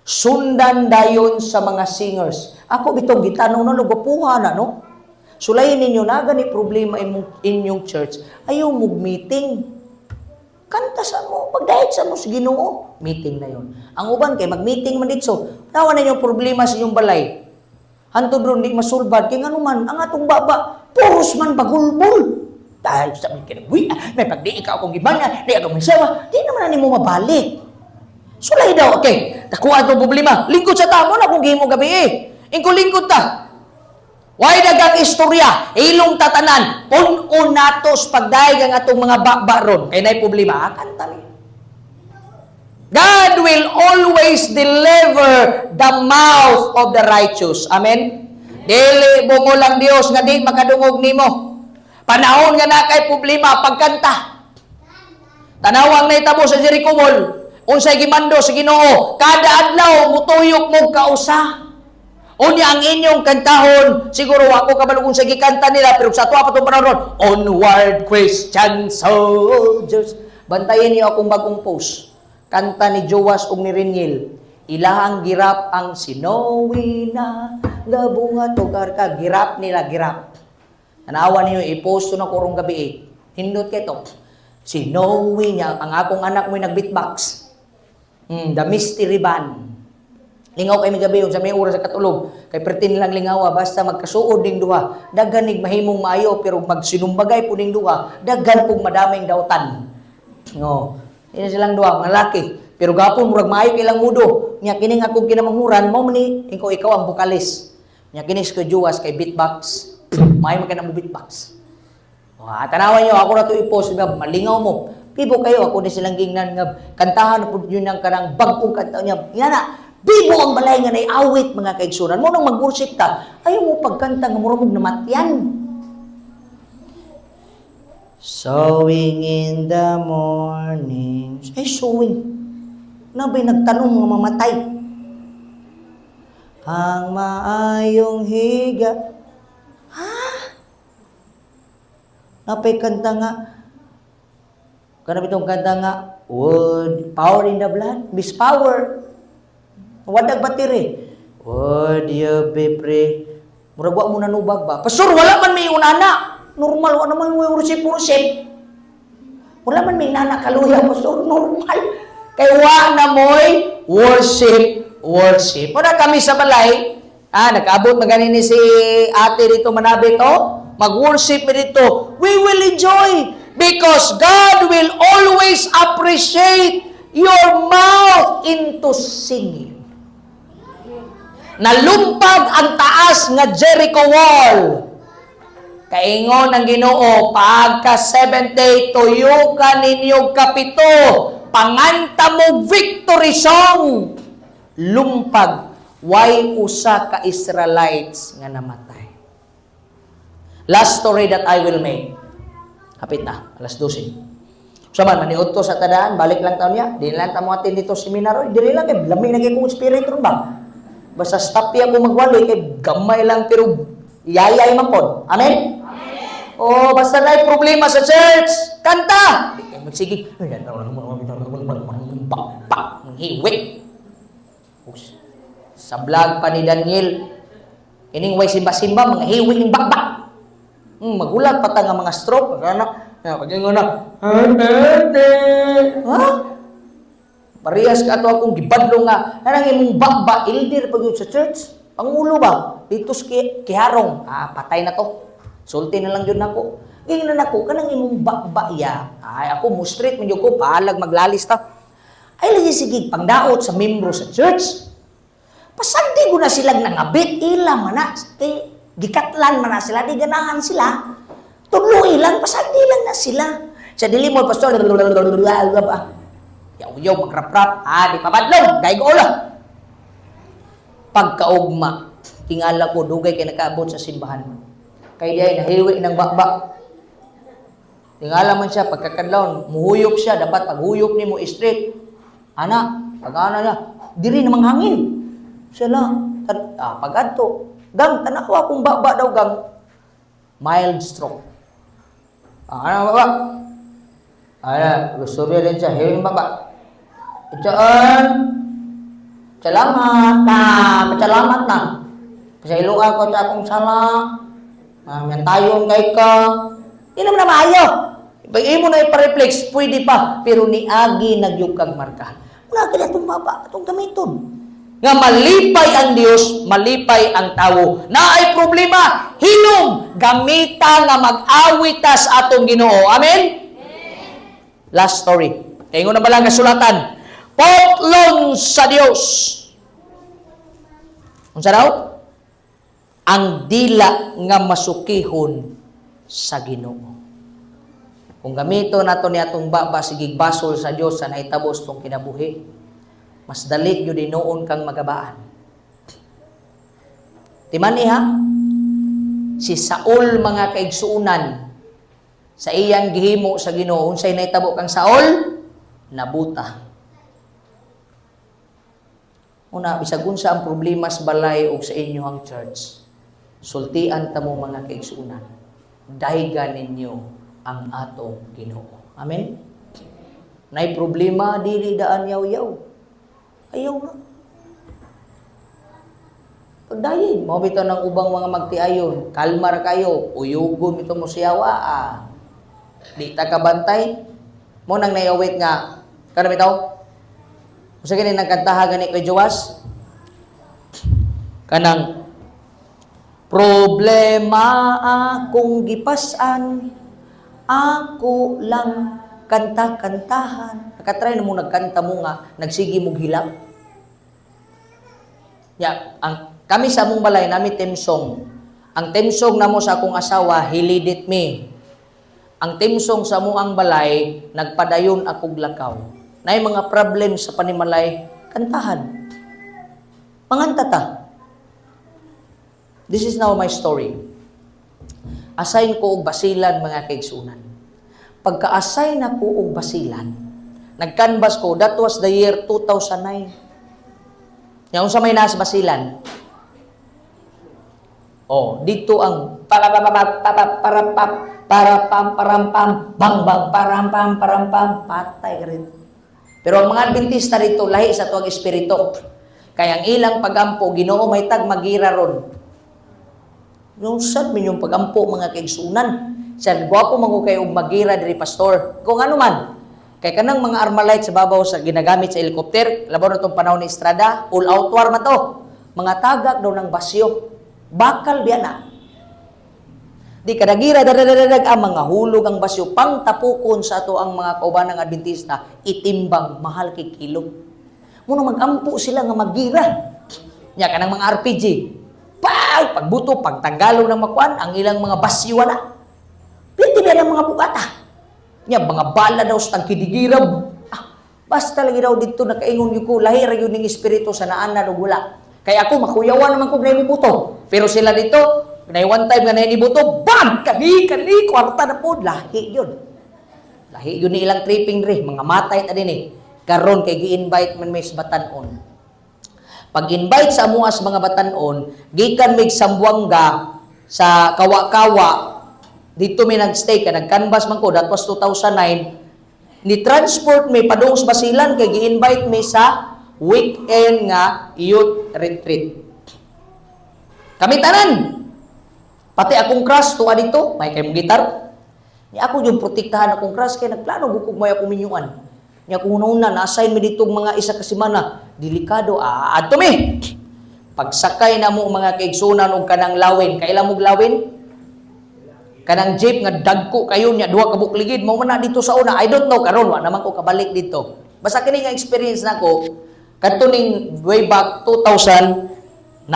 Sundan dayon sa mga singers. Ako bitong gitanong no, gwapuha na no. Sulayin ninyo na gani problema imong inyong church, ayaw mog meeting. Kanta sa mo, pagdayeg sa mo sa Ginoo, meeting na yon. Ang uban kay mag-meeting man dito. Tawa na inyong problema sa inyong balay. Hantod ron di masulbad kay ngano man ang atong baba puros man bagulbul. Dahil sa may kinabuhi, may pagdi ikaw akong gibana, di ako misawa, di naman na nimo mabalik. Sulay daw, okay. Nakuha itong problema. Lingkod sa tamo na kung gihimo gabi eh. Ingko lingkod ta. Way dagang istorya, ilong tatanan, pun-o natos pagdayeg ang atong mga baba ron. Kay nay problema, ah, kanta mi. God will always deliver the mouth of the righteous. Amen? Dili bungol ang Dios nga di makadungog nimo. Panahon nga na kay problema, pagkanta. Tanawang nahitabo sa Jericho Wall, unsay gimando sa Ginoo, kada adlaw mutuyok mo kausa. Unya ang inyong kantahon, siguro ako kabalo kung sa gikanta nila, pero sa tuwa pa itong panahon, "Onward, Christian Soldiers." Bantayan niyo akong bagong post. Kanta ni Joas ug ni Reniel. Ilahang girap ang "Sinowi na gabunga togar ka." Girap nila, girap. Tanawa niyo, i-post to na karong gabi eh. Hindot kay to. Sinowi niya, ang akong anak mo'y nag-beatbox. The Mystery Band. Lingaw kay mi gabi sa may oras sa katulog. Kay pertin lang lingawa basta magkasuod ning duha. Daghan nig mahimong maayo, pero magsinumbagay po ning duha, daghan pug madaming dautan. No. Ini silang duha, mga laki. Pero gapon murag maayo kay lang mudo. Nya kining akong kinamanghuran mao man ni ikaw ang vokalis. Nya kini si Juwas kay beatbox. Maayo man kay mo beatbox. Wah, tanawan niyo ako na to i-post nga malingaw mo. Bibo kayo ako ni silang gingnan nga kantahan na pud yun ang kanang bag-ong kanta niya. Nga na, bibo ang balay nga awit, mga kaigsunan. Mo nang mag-worship ta, ayaw mo pagkanta nga mura mong namatyan. Sowing in the morning. Ay, sowing. Nabay nagtanong nga mamatay. Ang maayong higa. Ha? Napay kanta nga. Kana bitong kanta nga, would power in the blood, Miss Power. Wadag battery. Would you be free? Murag wa mo nanubag ba? Pastor, wala man may unana. Normal, wala man may worship worship. Wala man may nana kaluya, pastor. Normal. Kay wa na mo'y worship, worship. Wala kami sa balay, nag-abot magani ni si ate dito manabi to, mag-worship mi dito. We will enjoy because God will always appreciate your mouth into singing. Nalumpag ang taas nga Jericho Wall. Kaingon ng Ginoo, pagka seventh day, tuyukan ninyo kapito, panganta mo victory song. Lumpag, way usa ka Israelites nga namatay. Last story that I will make. Hapit na, alas 12. So man, maniud to sa tadaan, balik lang taon niya. Di lang ta mo atin dito seminar. Oy, dili lang kay lami na kay kong spirit ron ba. Basta stop ya ko magwali kay gamay lang pero Yayay man pod. Amen? Oh, basta na problema sa church, kanta. Di kayo magsige. Pak, hiwit. Sa vlog pa ni Daniel, ining way simba-simba, mga hiwi ning bakbak. Magulat pa ta nga mga stroke. Ano? Pag na, ha? Parehas ka ato akong gibadlong nga, anang imong bakba, elder pag yun sa church. Pangulo ba? Dito sa kiharong. Ah, patay na to. Sulti na lang yun nako. Ganyan na nako, kanang imong bakba ya. Ay, ako mo straight man yun ko, palag maglalis ta. Ay, lagi sige, pangdaot sa membro sa church. Pasagdi ko na silang nangabit, ila man na, kay, gikatlan man na sila, di ganahan sila. Tudlo ilang, pasagdi lang na sila. Sa dili mo, pastor, yaw yaw, magrap-rap, ah, di pabadlong, dahil ulo. Pagkaugma, tingala ko, dugay kay nakaabot sa simbahan. Kay di ay nahiwi ng bakbak. Tingala man siya, pagkakadlawon, muhuyop siya, dapat paghuyop ni mo straight. Ana, pag ana niya, diri namang hangin. Sila, pag adto, gang, tanawa akong bakbak daw, gang. Mild stroke. Ah, ano ba? Ana, gusto rin siya, hiwin baba. Itsaan, salamat na, salamat na. Pasailoan ko sa akong sala. Ah, tayo kay ka. Di naman na maayo. Pag imo na ipa-reflex, pwede pa. Pero niagi nagyukag marka. Wala ka itong baba, itong gamiton. Nga malipay ang Dios, malipay ang tawo. Naay problema, hilom, gamita nga mag-awit ta sa atong Ginoo. Amen? Last story. Ingon na ba lang kasulatan? Potlon sa Dios. Unsa daw? Ang dila nga masukihon sa Ginoo. Kung gamito nato ni atong baba sige basol sa Dios sa nahitabo sa atong kinabuhi, mas dali gyud hinuon kang magabaan. Timani ha, si Saul, mga kaigsuunan, sa iyang gihimo sa Ginoo, unsay nahitabo kang Saul? Nabuta. Una, bisag unsa ang problema sa balay o sa inyong church, sultian ta mo, mga kaigsuunan. Daygan ninyo ang atong Ginoo. Amen? Nay problema, dili daan yaw-yaw. Ayaw na. Pagdayin, mao bitaw ng ubang mga magtiayon, kalma ra kayo, uyugon ito mo siyawa, ah. Di ta kabantay. Mo nang naiawit nga, kana bitaw? Unsa gani nagkantaha gani kay Jowas? Kanang problema akong gipas-an, ako lang kanta-kantahan. Nakatry na mo nagkanta mo nga, nagsige mo hilak. Ya, ang kami sa among balay nami theme song. Ang theme song namo sa akong asawa, "He Leadeth Me." Ang theme song sa among balay, "Nagpadayon akog Lakaw." Nay mga problem sa panimalay, kantahan. Manganta ta. This is now my story. Assign ko og Basilan, mga kaigsunan. Pagka-assign ako og Basilan, nagkanbas ko, that was the year 2009. Nga unsa may nasa Basilan? Oh, dito ang para pa pa pa pa para pa para pam param pam bang bang param pam param pam, patay ka rin. Pero ang mga Adventista dito lahi sa tuwag espiritu. Kaya ang ilang pagampo, "Ginoo, may tag magira ron." Yung sad min yung pagampo, mga kaigsunan. Sa gwapo man ko kayo og magira diri, pastor. Kung ano man, kay kanang mga armalite sa babaw sa ginagamit sa helicopter, labaw na tong panahon ni Estrada, all out war man to. Mga tagak daw ng basyo. Bakal biya na. Di kadagira dadadadag ang mga hulog ang basyo pangtapukon sa ato ang mga kaubanang Adventista, itimbang mahal kay kilo. Muna magampo sila nga magira. Nya kanang mga RPG. Pag pagbuto pagtanggalong ng makuan ang ilang mga basyo wala. Pwede ba ng mga bugata? Nya mga bala daw sa tangkidigirab. Ah, basta lagi daw dito nakaingon gyud ko, lahi ra gyud ning espiritu sa naanan ug wala. Kay ako makuyawan naman kog naay buto. Pero sila dito, nay one time nga naay buto, bam kani kani kwarta na pod, lahi yun. Lahi yun ni ilang tripping dre, mga matay ta din eh. Karon kay gi-invite man may sa Batanon. Pag-invite sa amuas mga Batanon, gikan mig Sambuanga, Sa Kawa-Kawa, dito mi nagstay ka, nag-canvas man ko, that was 2009, ni transport mi padung sa Basilan kay gi-invite mi sa weekend nga youth retreat. Kami tanan. Pati akong crush tuwa dito, may kay gitar. Ni ako yung protektahan akong crush kay nagplano gukog may ako minyuan. Ni ako una na-assign mi dito mga isa ka semana. Delikado, ah, adto mi. Pagsakay na mo, mga kaigsunan, og kanang lawin, kaila mo lawin? Kanang jeep nga dagko kayo niya, duha ka bukligid mo man na dito sa una. I don't know karon, wa naman ko kabalik dito. Basta kini nga experience nako kadto ning way back 2009.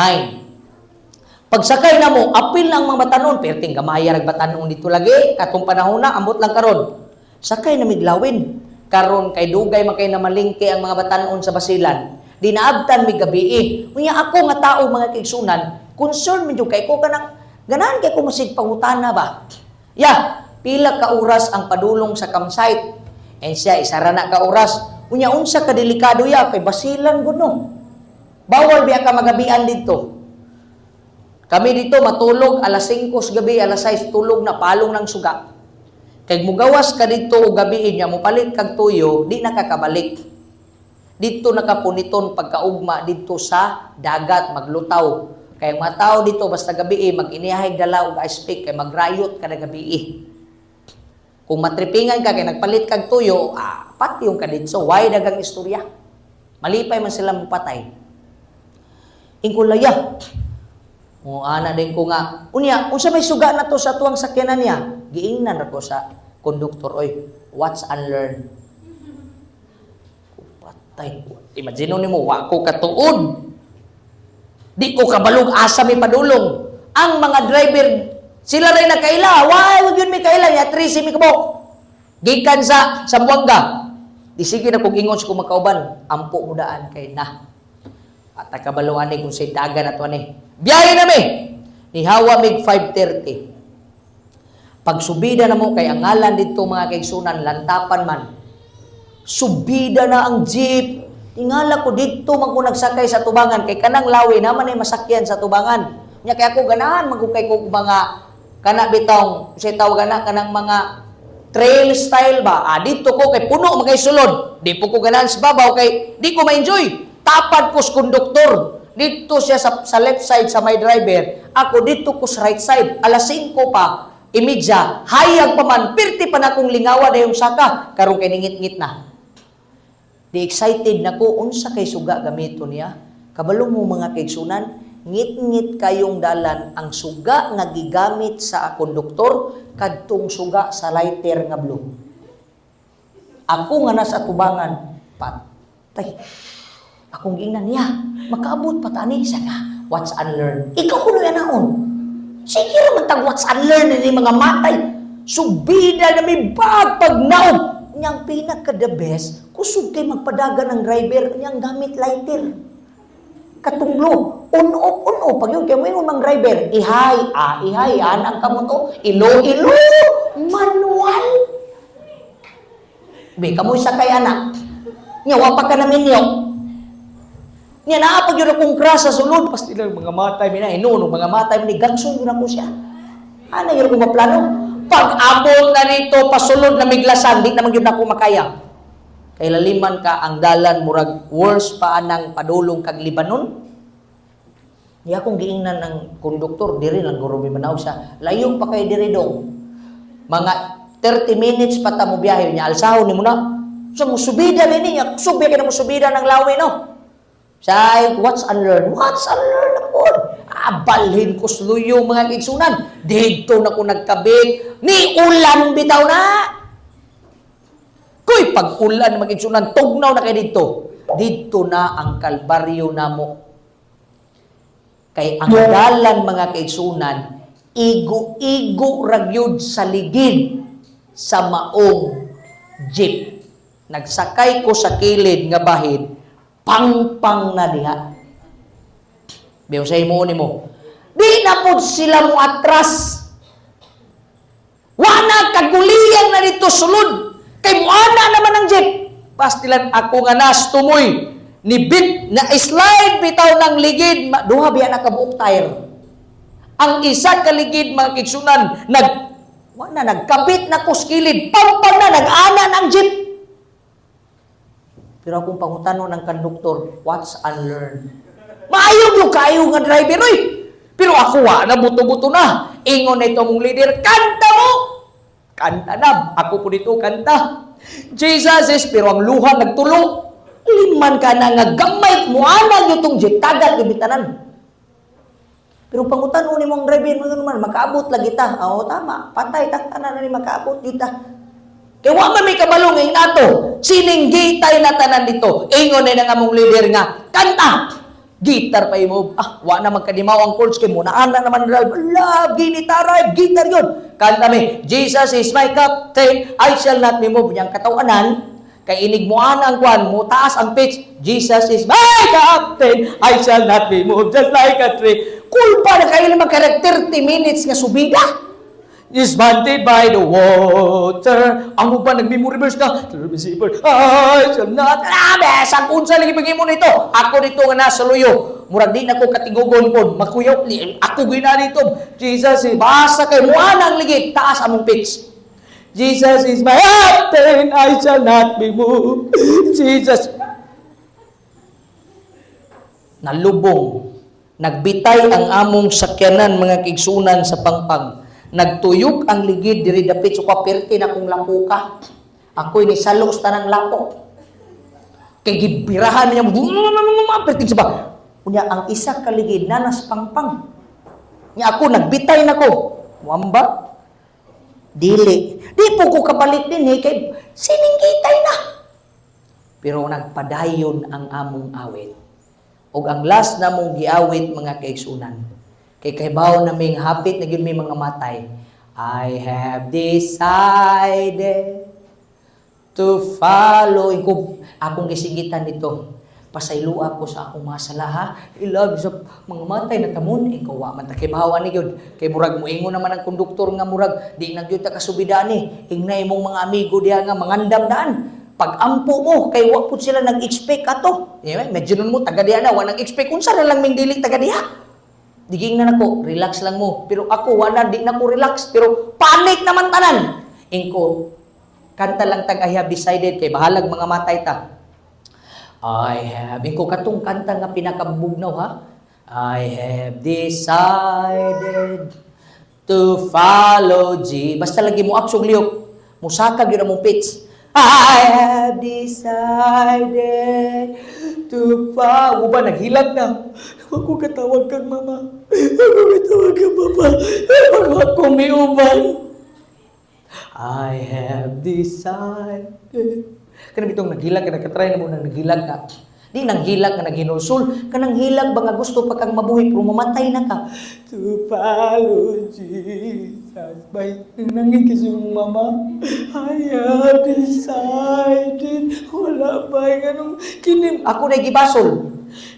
Pagsakay na mo, apil lang mga batanon, perting gamaya rag batanon dito lagi, katong panahon na, ambot lang karon. Sakay na miglawin. Karon kay dugay man kay na malingke ang mga batanon sa Basilan. Di naabtan mig gabi eh. Unya ako nga tao, mga kaigsunan, concern medyo kay ko kanang ganahan kay ko masig pangutana ba. Ya, pila ka oras ang padulong sa campsite? And siya isa ra na ka oras. Unya unsa ka delikado ya kay Basilan gud, no? Bawal biya ka magabian dito. Kami dito matulog alas 5 sa gabi, alas 6 tulog na, palong ng suga. Kay mugawas ka dito og gabi niya, mopalit kag tuyo, di na ka kabalik. Dito nakapuniton pagkaugma dito sa dagat maglutaw. Kay ang mga tao dito basta gabi eh, mag-inihay dala og ice pick kay magrayot kada gabi eh. Kung matripingan ka kay nagpalit kag tuyo, ah, pati yung kaditso, why dagang istorya. Malipay man sila mopatay. Ingkulaya. O ana din ko nga, unya, unsa may suga na to sa tuwang sakyanan niya? Giingnan ra ko sa konduktor, "Oy, watch and learn." Patay ko. Imagine nimo, wa ko katuod. Di ko kabalog asa mi padulong. Ang mga driver, sila rin nakaila. Why, wag yun mi kaila? Ya, 13 mi kabok. Gikan sa Zamboanga. Di sige na kong ingon sa kong makauban, ampo mo daan kay na. At kabalo ani kung say dagan ato ani. Biyahe na mi. Nihawa mig 5:30. Pagsubida na mo kay ang ngalan dito, mga kaigsunan, Lantapan man. Subida na ang jeep. Tingala ko dito man ko nagsakay sa tubangan kay kanang lawi naman ay masakyan sa tubangan. Nya kay ako ganahan man ko kay ko mga kana bitong say tawag ana kanang mga trail style ba. Ah, dito ko kay puno man kay sulod. Di po ko ganahan sa babaw kay di ko ma-enjoy. Tapad ko sa konduktor. Dito siya sa left side sa may driver. Ako dito ko sa right side. Alas 5 pa, imidya, hayag pa man, pirti pa na akong lingawa na yung saka. Karon kay ningit-ngit na. Di excited na ko, unsa kay suga gamito niya. Kabalo mo, mga kaigsunan, ngit-ngit kayong dalan ang suga nga gigamit sa konduktor, kadtong suga sa lighter nga blue. Ako nga nasa tubangan, patay. Akong giingnan niya, makaabot pa ta ani siya nga, watch and learn. Ikaw kuno yan naon. Sige ra man tag watch and learn ni mga matay. Subida na may bag pag naog. Niyang pinaka the best, kusog kay magpadagan ng driver niyang gamit lighter. Katunglo, on off, on off. Pag yun, kaya mo yung mang driver, ihay, ah, ihay, anang kamot o, ilo, ilo, manual. Be, kamoy sakay anak. Nya, wa pa ka na minyo. Nya, naa pag yun akong crush sa sulod. Pasti lang mga matay, mina, inuno, mga matay, ni gangson yun ako siya. Ano yun akong maplano? Pag abot na nito, pasulod na miglasan, di naman yun ako makaya. Kay laliman ka ang dalan, murag worse pa anang padulong kag Libanon. Di akong giingnan ng konduktor, diri lang guro mi manaw siya. Layo pa kay diri dong. Mga 30 minutes pa ta mo biyahe niya, alsahon ni mo na. So mo subida ni niya, kusog kay na mo subida ng lawi, no. Say, watch and learn. Watch and learn na po. Ah, balhin ko sluyo, mga kaigsunan. Dito na ko nagkabit. Ni ulan bitaw na. Kuy, pag ulan, mga kaigsunan, tugnaw na kay dito. Dito na ang kalbaryo namo. Kay ang dalan, mga kaigsunan, igo-igo ragyod sa ligid sa maong jeep. Nagsakay ko sa kilid nga bahin, pangpang na diha. Biyo sa imo ni mo. Di na pod sila mo atras. Wa na kaguliyang na dito sulod. Kay muana naman ang jeep. Pastilan ako nga nas tumoy. Ni bit na slide bitaw ng ligid, duha biya na kabuok tire. Ang isa kaligid, mga kaigsunan, nag wa na, nagkabit na ko sa kilid, pampang na, nag-ana ng jeep. Pero akong pangutanon ng konduktor, "Watch and learn." Maayo gyud kayo nga driver, oy. Pero ako wa na, buto-buto na. Ingon na ito mong leader, "Kanta mo!" Kanta na. Ako po dito, kanta. Jesus is, pero ang luha nagtulo. Liman ka na nga gamay mo ana gyud tong jeep, tagat gyud bitanan. Pero pangutanon ni mong driver, mga naman, makaabot lagi ta. Oo, tama. Patay, tanan na ni makaabot gyud ta. Kay wa man may kabalo ngayon nato. Sininggitay na tanan dito. Ingon na nga mong leader nga, "Kanta! Guitar pa imo." Ah, wa na magkadimaw ang chords kay mo na naman drive. Love, ginitaray, guitar yun. Kanta mi, "Jesus is my captain, I shall not be moved." Yang katawanan, kay inig mo ang kwan, mo taas ang pitch. "Jesus is my captain, I shall not be moved, just like a tree." Kulpa na kayo magkarek 30 minutes nga subida. Is planted by the water. Ang uban, nag-memory verse na. I shall not. Ah, besang unsa lagi pag-imo nito. Ako dito nga nasa luyo. Murag di na ko katigugon pod. Makuyaw. Ako gina dito. Jesus is, basta kay muana ang ligid. Taas among pitch. "Jesus is my captain, I shall not be moved." Jesus. Nalubong. Nagbitay ang among sakyanan, mga kaigsunan, sa pangpang. Nagtuyok ang ligid diri dapit sa kapirti na kong lapuka. Ako'y nisalo sa tanang lapok. Kay gibirahan niya, perting sa ba. Unya ang isa ka ligid nanas pangpang. Nya ako nagbitay na ko. Wamba? Dili. Di po ko kabalik din eh, kay sininggitay na. Pero nagpadayon ang among awit. Og ang last na mong giawit, mga kaigsunan, kay kaybaw na ming hapit na gyud may mga matay. "I have decided to follow." Iko, akong gisigitan dito. Pasayloa ako sa akong mga sala ha. I love sa mga matay na tamon. Ikaw wa man ta kaybaw ani gyud. Kay murag moingon naman ang konduktor nga murag di na gyud ta kasubida ni. Ingna imong mga amigo diha nga mangandam daan. Pag-ampo mo kay wa pud sila nag-expect ato. Yeah, medyo nun mo taga diha na wa nag-expect unsa na lang ming dili taga diha. Diging na nako, relax lang mo. Pero ako wala, di na ko relax, pero panic naman tanan. Ingko, kanta lang tag "I have decided" kay bahalag mga matay ta. I have, ingko katong kanta nga pinakabugnaw ha. "I have decided to follow G." Basta lagi mo aksog liyok. Musaka gyud among pitch. "I have decided to follow." Uba, naghilag na. Ako katawag kang mama. Ako katawag kang papa. Pag ako miuban. I have decided. Kanang bitong naghilag ka, nakatry na mo nang naghilag ka. Di nang hilag nga naghinulsol. Kanang hilag ba nga gusto pa kang mabuhi pero mamatay na ka. To follow Jesus. Bay, nangin kasi yung mama. I have decided. Wala ba? Ganong kinim. Ako na gibasol.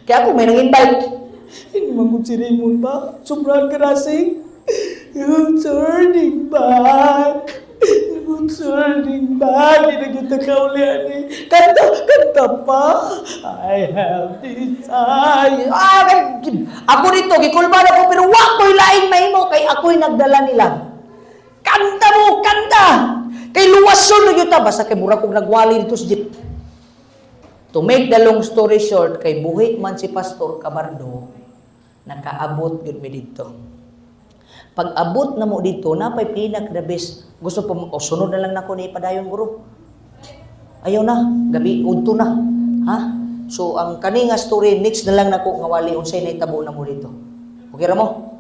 Kaya ako may nang-invite. Hindi man kung si Raymond ba? Sobrang karasing. No turning back. No turning back. Hindi na kita kaulian eh. Kanta, kanta pa. I have decided. Ah, ako dito, gikulban ako, pero wa ko'y laing mahimo kay ako'y nagdala nila. Kanta mo, kanta! Kay luwason na gyud ta, basta kay murag kog nagwali dito sa jeep. To make the long story short, kay buhi man si Pastor Cabardo, nakaabot gyud mi didto. Pag abot na mo dito, napay pinaka the best. Gusto pa mo, o sunod na lang nako ni padayon, guro. Ayaw na, gabi udto na. Ha? So ang kani nga story, next na lang nako nga wali unsay nahitabo na mo dito. Okay ra mo?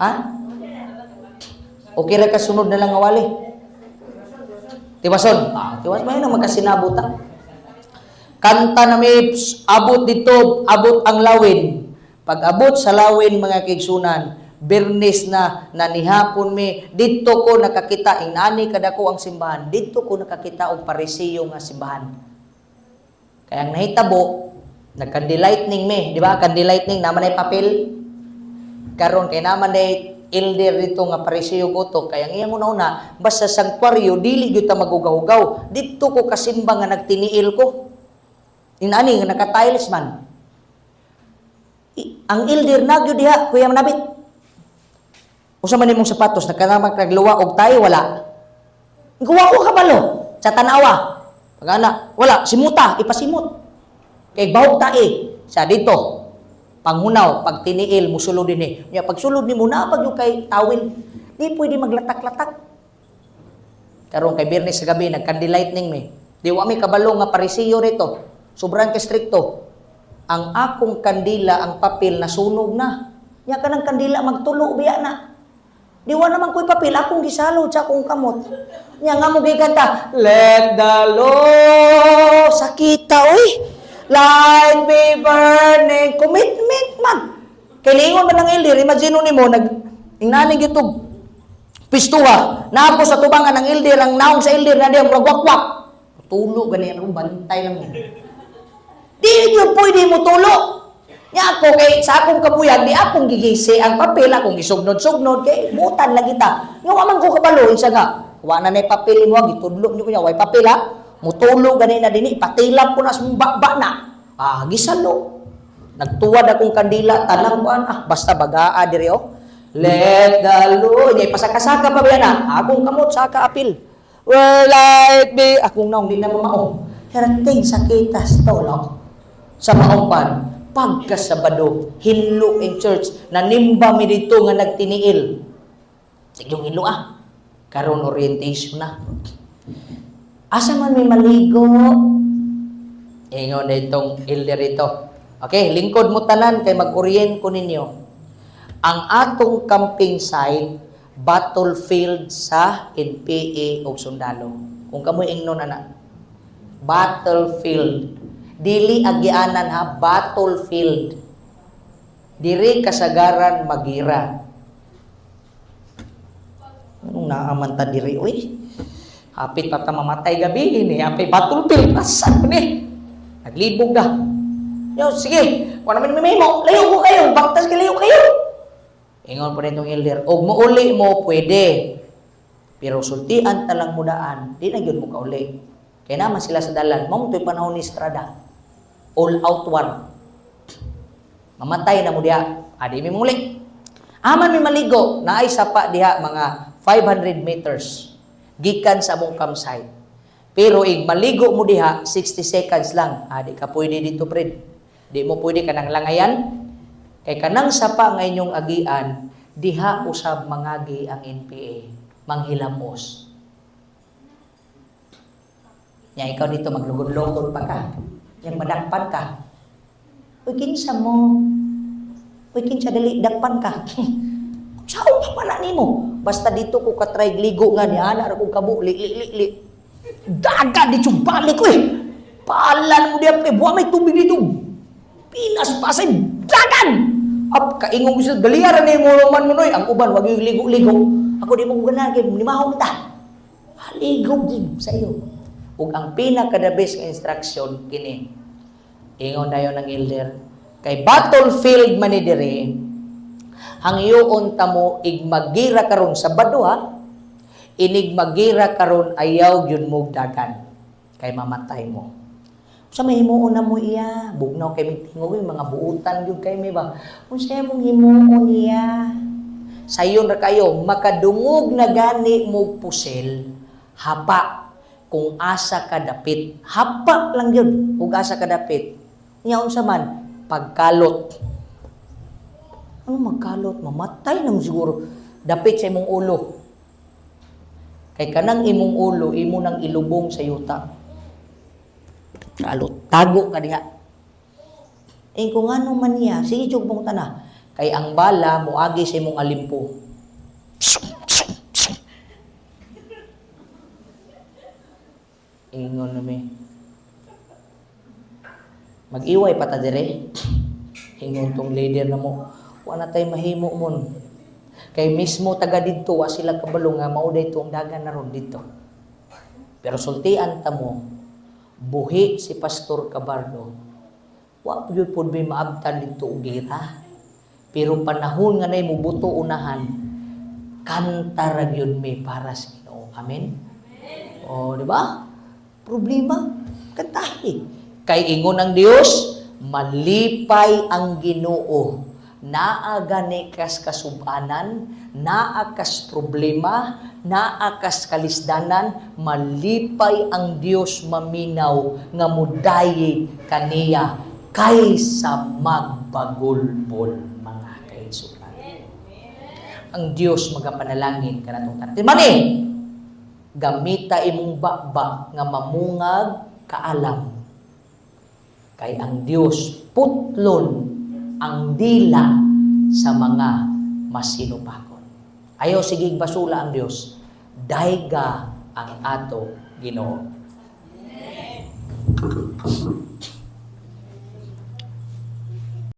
Ha? Okay ra ka sunod na lang nga wali? Tiwason. Ah, tiwas may na magkasinabot ta. Kanta na may abot dito, abot ang lawin. Pag abot sa lawin, mga kaigsunan, Bernes na nanihapon mi didto ko nakakita inani kadako ang simbahan. Didto ko nakakita og parisiyo nga simbahan. Kaya ang nahitabo, nag-candle lightning mi, di ba? Candle lightning naman ay papel. Karon kay naman day elder dito nga parisiyo goto, kaya ang iyang una-una, basta sanktuaryo dili gyud ta magugaw-ugaw. Didto ko kasimba nga nagtiniil ko. Inani nga naka-tiles man. Ang elder na gyud diha, Kuya Manabit. Usa man imong sapatos nagkanamang nagluwa og tayo wala. Guwa ko kabalo sa tanawa. Pag-ana, wala, simuta, ipasimot. Kay bahog tae sa dito. Panghunaw, pag tiniil, musulod din eh. Nya pagsulod nimo na pag yung kay tawil, di pwede maglatak-latak. Karon kay Biyernes sa gabi nag-candle lightning mi. Di wa mi kabalo nga parisiyo rito. Sobrang ka-strikto. Ang akong kandila, ang papel nasunog na. Nya kanang kandila magtulo biya na. Di wa naman ko'y papel, akong gisalod sa akong kamot. Nya nga mo gikanta, "Let the Lord sakita oy. Light be burning." Commitment man. Kay lingon man ang elder, imagine nimo nag ingnaning YouTube pistuha. Naa po sa tubangan ng elder, ang naong sa elder na diya, murag wakwak. Tulo gani ang bantay lang mo. Di nyo pwede mo tulo. Nya ako kay sa akong kabuyag di akong gigisi ang papel, akong gisugnod-sugnod kay butan lagi ta. Nga wa man ko kabalo isa nga. Wa na nay papel mo, gitudlo niyo ko niya way papel ha. Mutulo gani na dinhi, patilap ko na sa ba na. Ah, gisalo. Nagtuwad akong kandila, tanang kuan ah, basta bagaa diri oh. Let the Lord, nya pasaka-saka pa ba na? Akong kamot saka apil. Well, light be, akong naong di na mamao. Herating sakitas tolo. Sa maong pan, pagka Sabado, hinlo in church, nanimba mi dito nga nagtiniil. Sige yung hinlo ah. Karon orientation na. Asa man may maligo? Ingon na itong elder ito. Okay, lingkod mo tanan kay mag-orient ko ninyo. Ang atong camping site, battlefield sa NPA o sundalo. Kung kamoy ingnon ana. Battlefield. Dili agianan ha, battlefield. Diri kasagaran magira. Anong naaman ta diri oy? Hapit pa ta mamatay gabi ni, hapit battlefield asan ni? Naglibog na. Yo, sige, wala man may mo, layo ko kayo, baktas ka layo kayo. Ingon po nitong elder, og muuli mo pwede. Pero sultian talang mudaan, di na gyud mo kauli. Kaya naman sila sa dalan, mao to'y panahon ni Estrada. All out war. Mamatay na mo diha, adi mi muli. Aman mi maligo, naay sapa diha mga 500 meters gikan sa among campsite. Pero ig maligo mo diha 60 seconds lang. Ah, di ka pwede dito, Fred. Di mo pwede kanang langayan. Kay kanang sapa nga inyong agian, diha usab mangagi ang NPA, manghilamos. Nya ikaw dito maglugod-lugod pa ka. Yang madakpan ka. Uy, kinsa mo? Uy, kinsa dali dakpan ka. Sao pa pala nimo? Basta dito ko katry ligo nga ni ana ra kong kabo li li li li. Daga dito balik ko eh. Paalan mo diya pre, buwa may tubig dito. Pinas pasay dagan. Ap kaingong ko siya, daliara ni mo man mo noy. Ang uban wag yung ligo-ligo. Ako di mo ganahan kay nimahong ta. Haligo gid sa iyo. Ug ang pinaka the best nga instruction kini. Ingon dayon ng elder kay battlefield man ni diri, hangyoon ta mo ig magira karon Sabado ha, inig magira karon ayaw gyud mo dagan kay mamatay mo. Sa may himuon na mo iya, bugnaw kay mig tingog, yung mga buutan gyud kay mi ba. Unsa mong himuon iya? Sayon ra kayo makadungog na gani mo pusil, hapa kung asa ka dapit. Hapa lang gyud ug asa ka dapit. Nya unsa man pagkalot. Ano magkalot? Mamatay nang siguro. Dapit sa imong ulo. Kay kanang imong ulo, imo nang ilubong sa yuta. Kalot. Tago ka diha. Eh kung ano man niya, sige jug mong tana. Kay ang bala moagi sa imong alimpo. Ingon na mi. Mag-iway pa ta dire. Ingon tong leader na mo. Wa na tay mahimo mon. Kay mismo taga didto wa sila kabalo nga mao day ang dagan na ron didto. Pero sultian ta mo, buhi si Pastor Cabardo. Wa gyud pud may maabtan didto og gira. Pero panahon nga nay mubuto unahan, kanta ra gyud mi para sa Ginoo. Amen. O, di ba? Problema, kantahi. Kay ingon ang Dios, Malipay ang Ginoo. Naa gani kas kasubanan, naa kas problema, naa kas kalisdanan, malipay ang Dios maminaw nga mudayeg kaniya kaysa magbagulbol, mga kaigsunan. Ang Dios magapanalangin kanatong tanan. Mani, gamita imong baba nga mamungag kaalam. Kay ang Dios putlon ang dila sa mga masinupakon. Ayaw sigig basula ang Dios. Dayga ang ato Ginoo.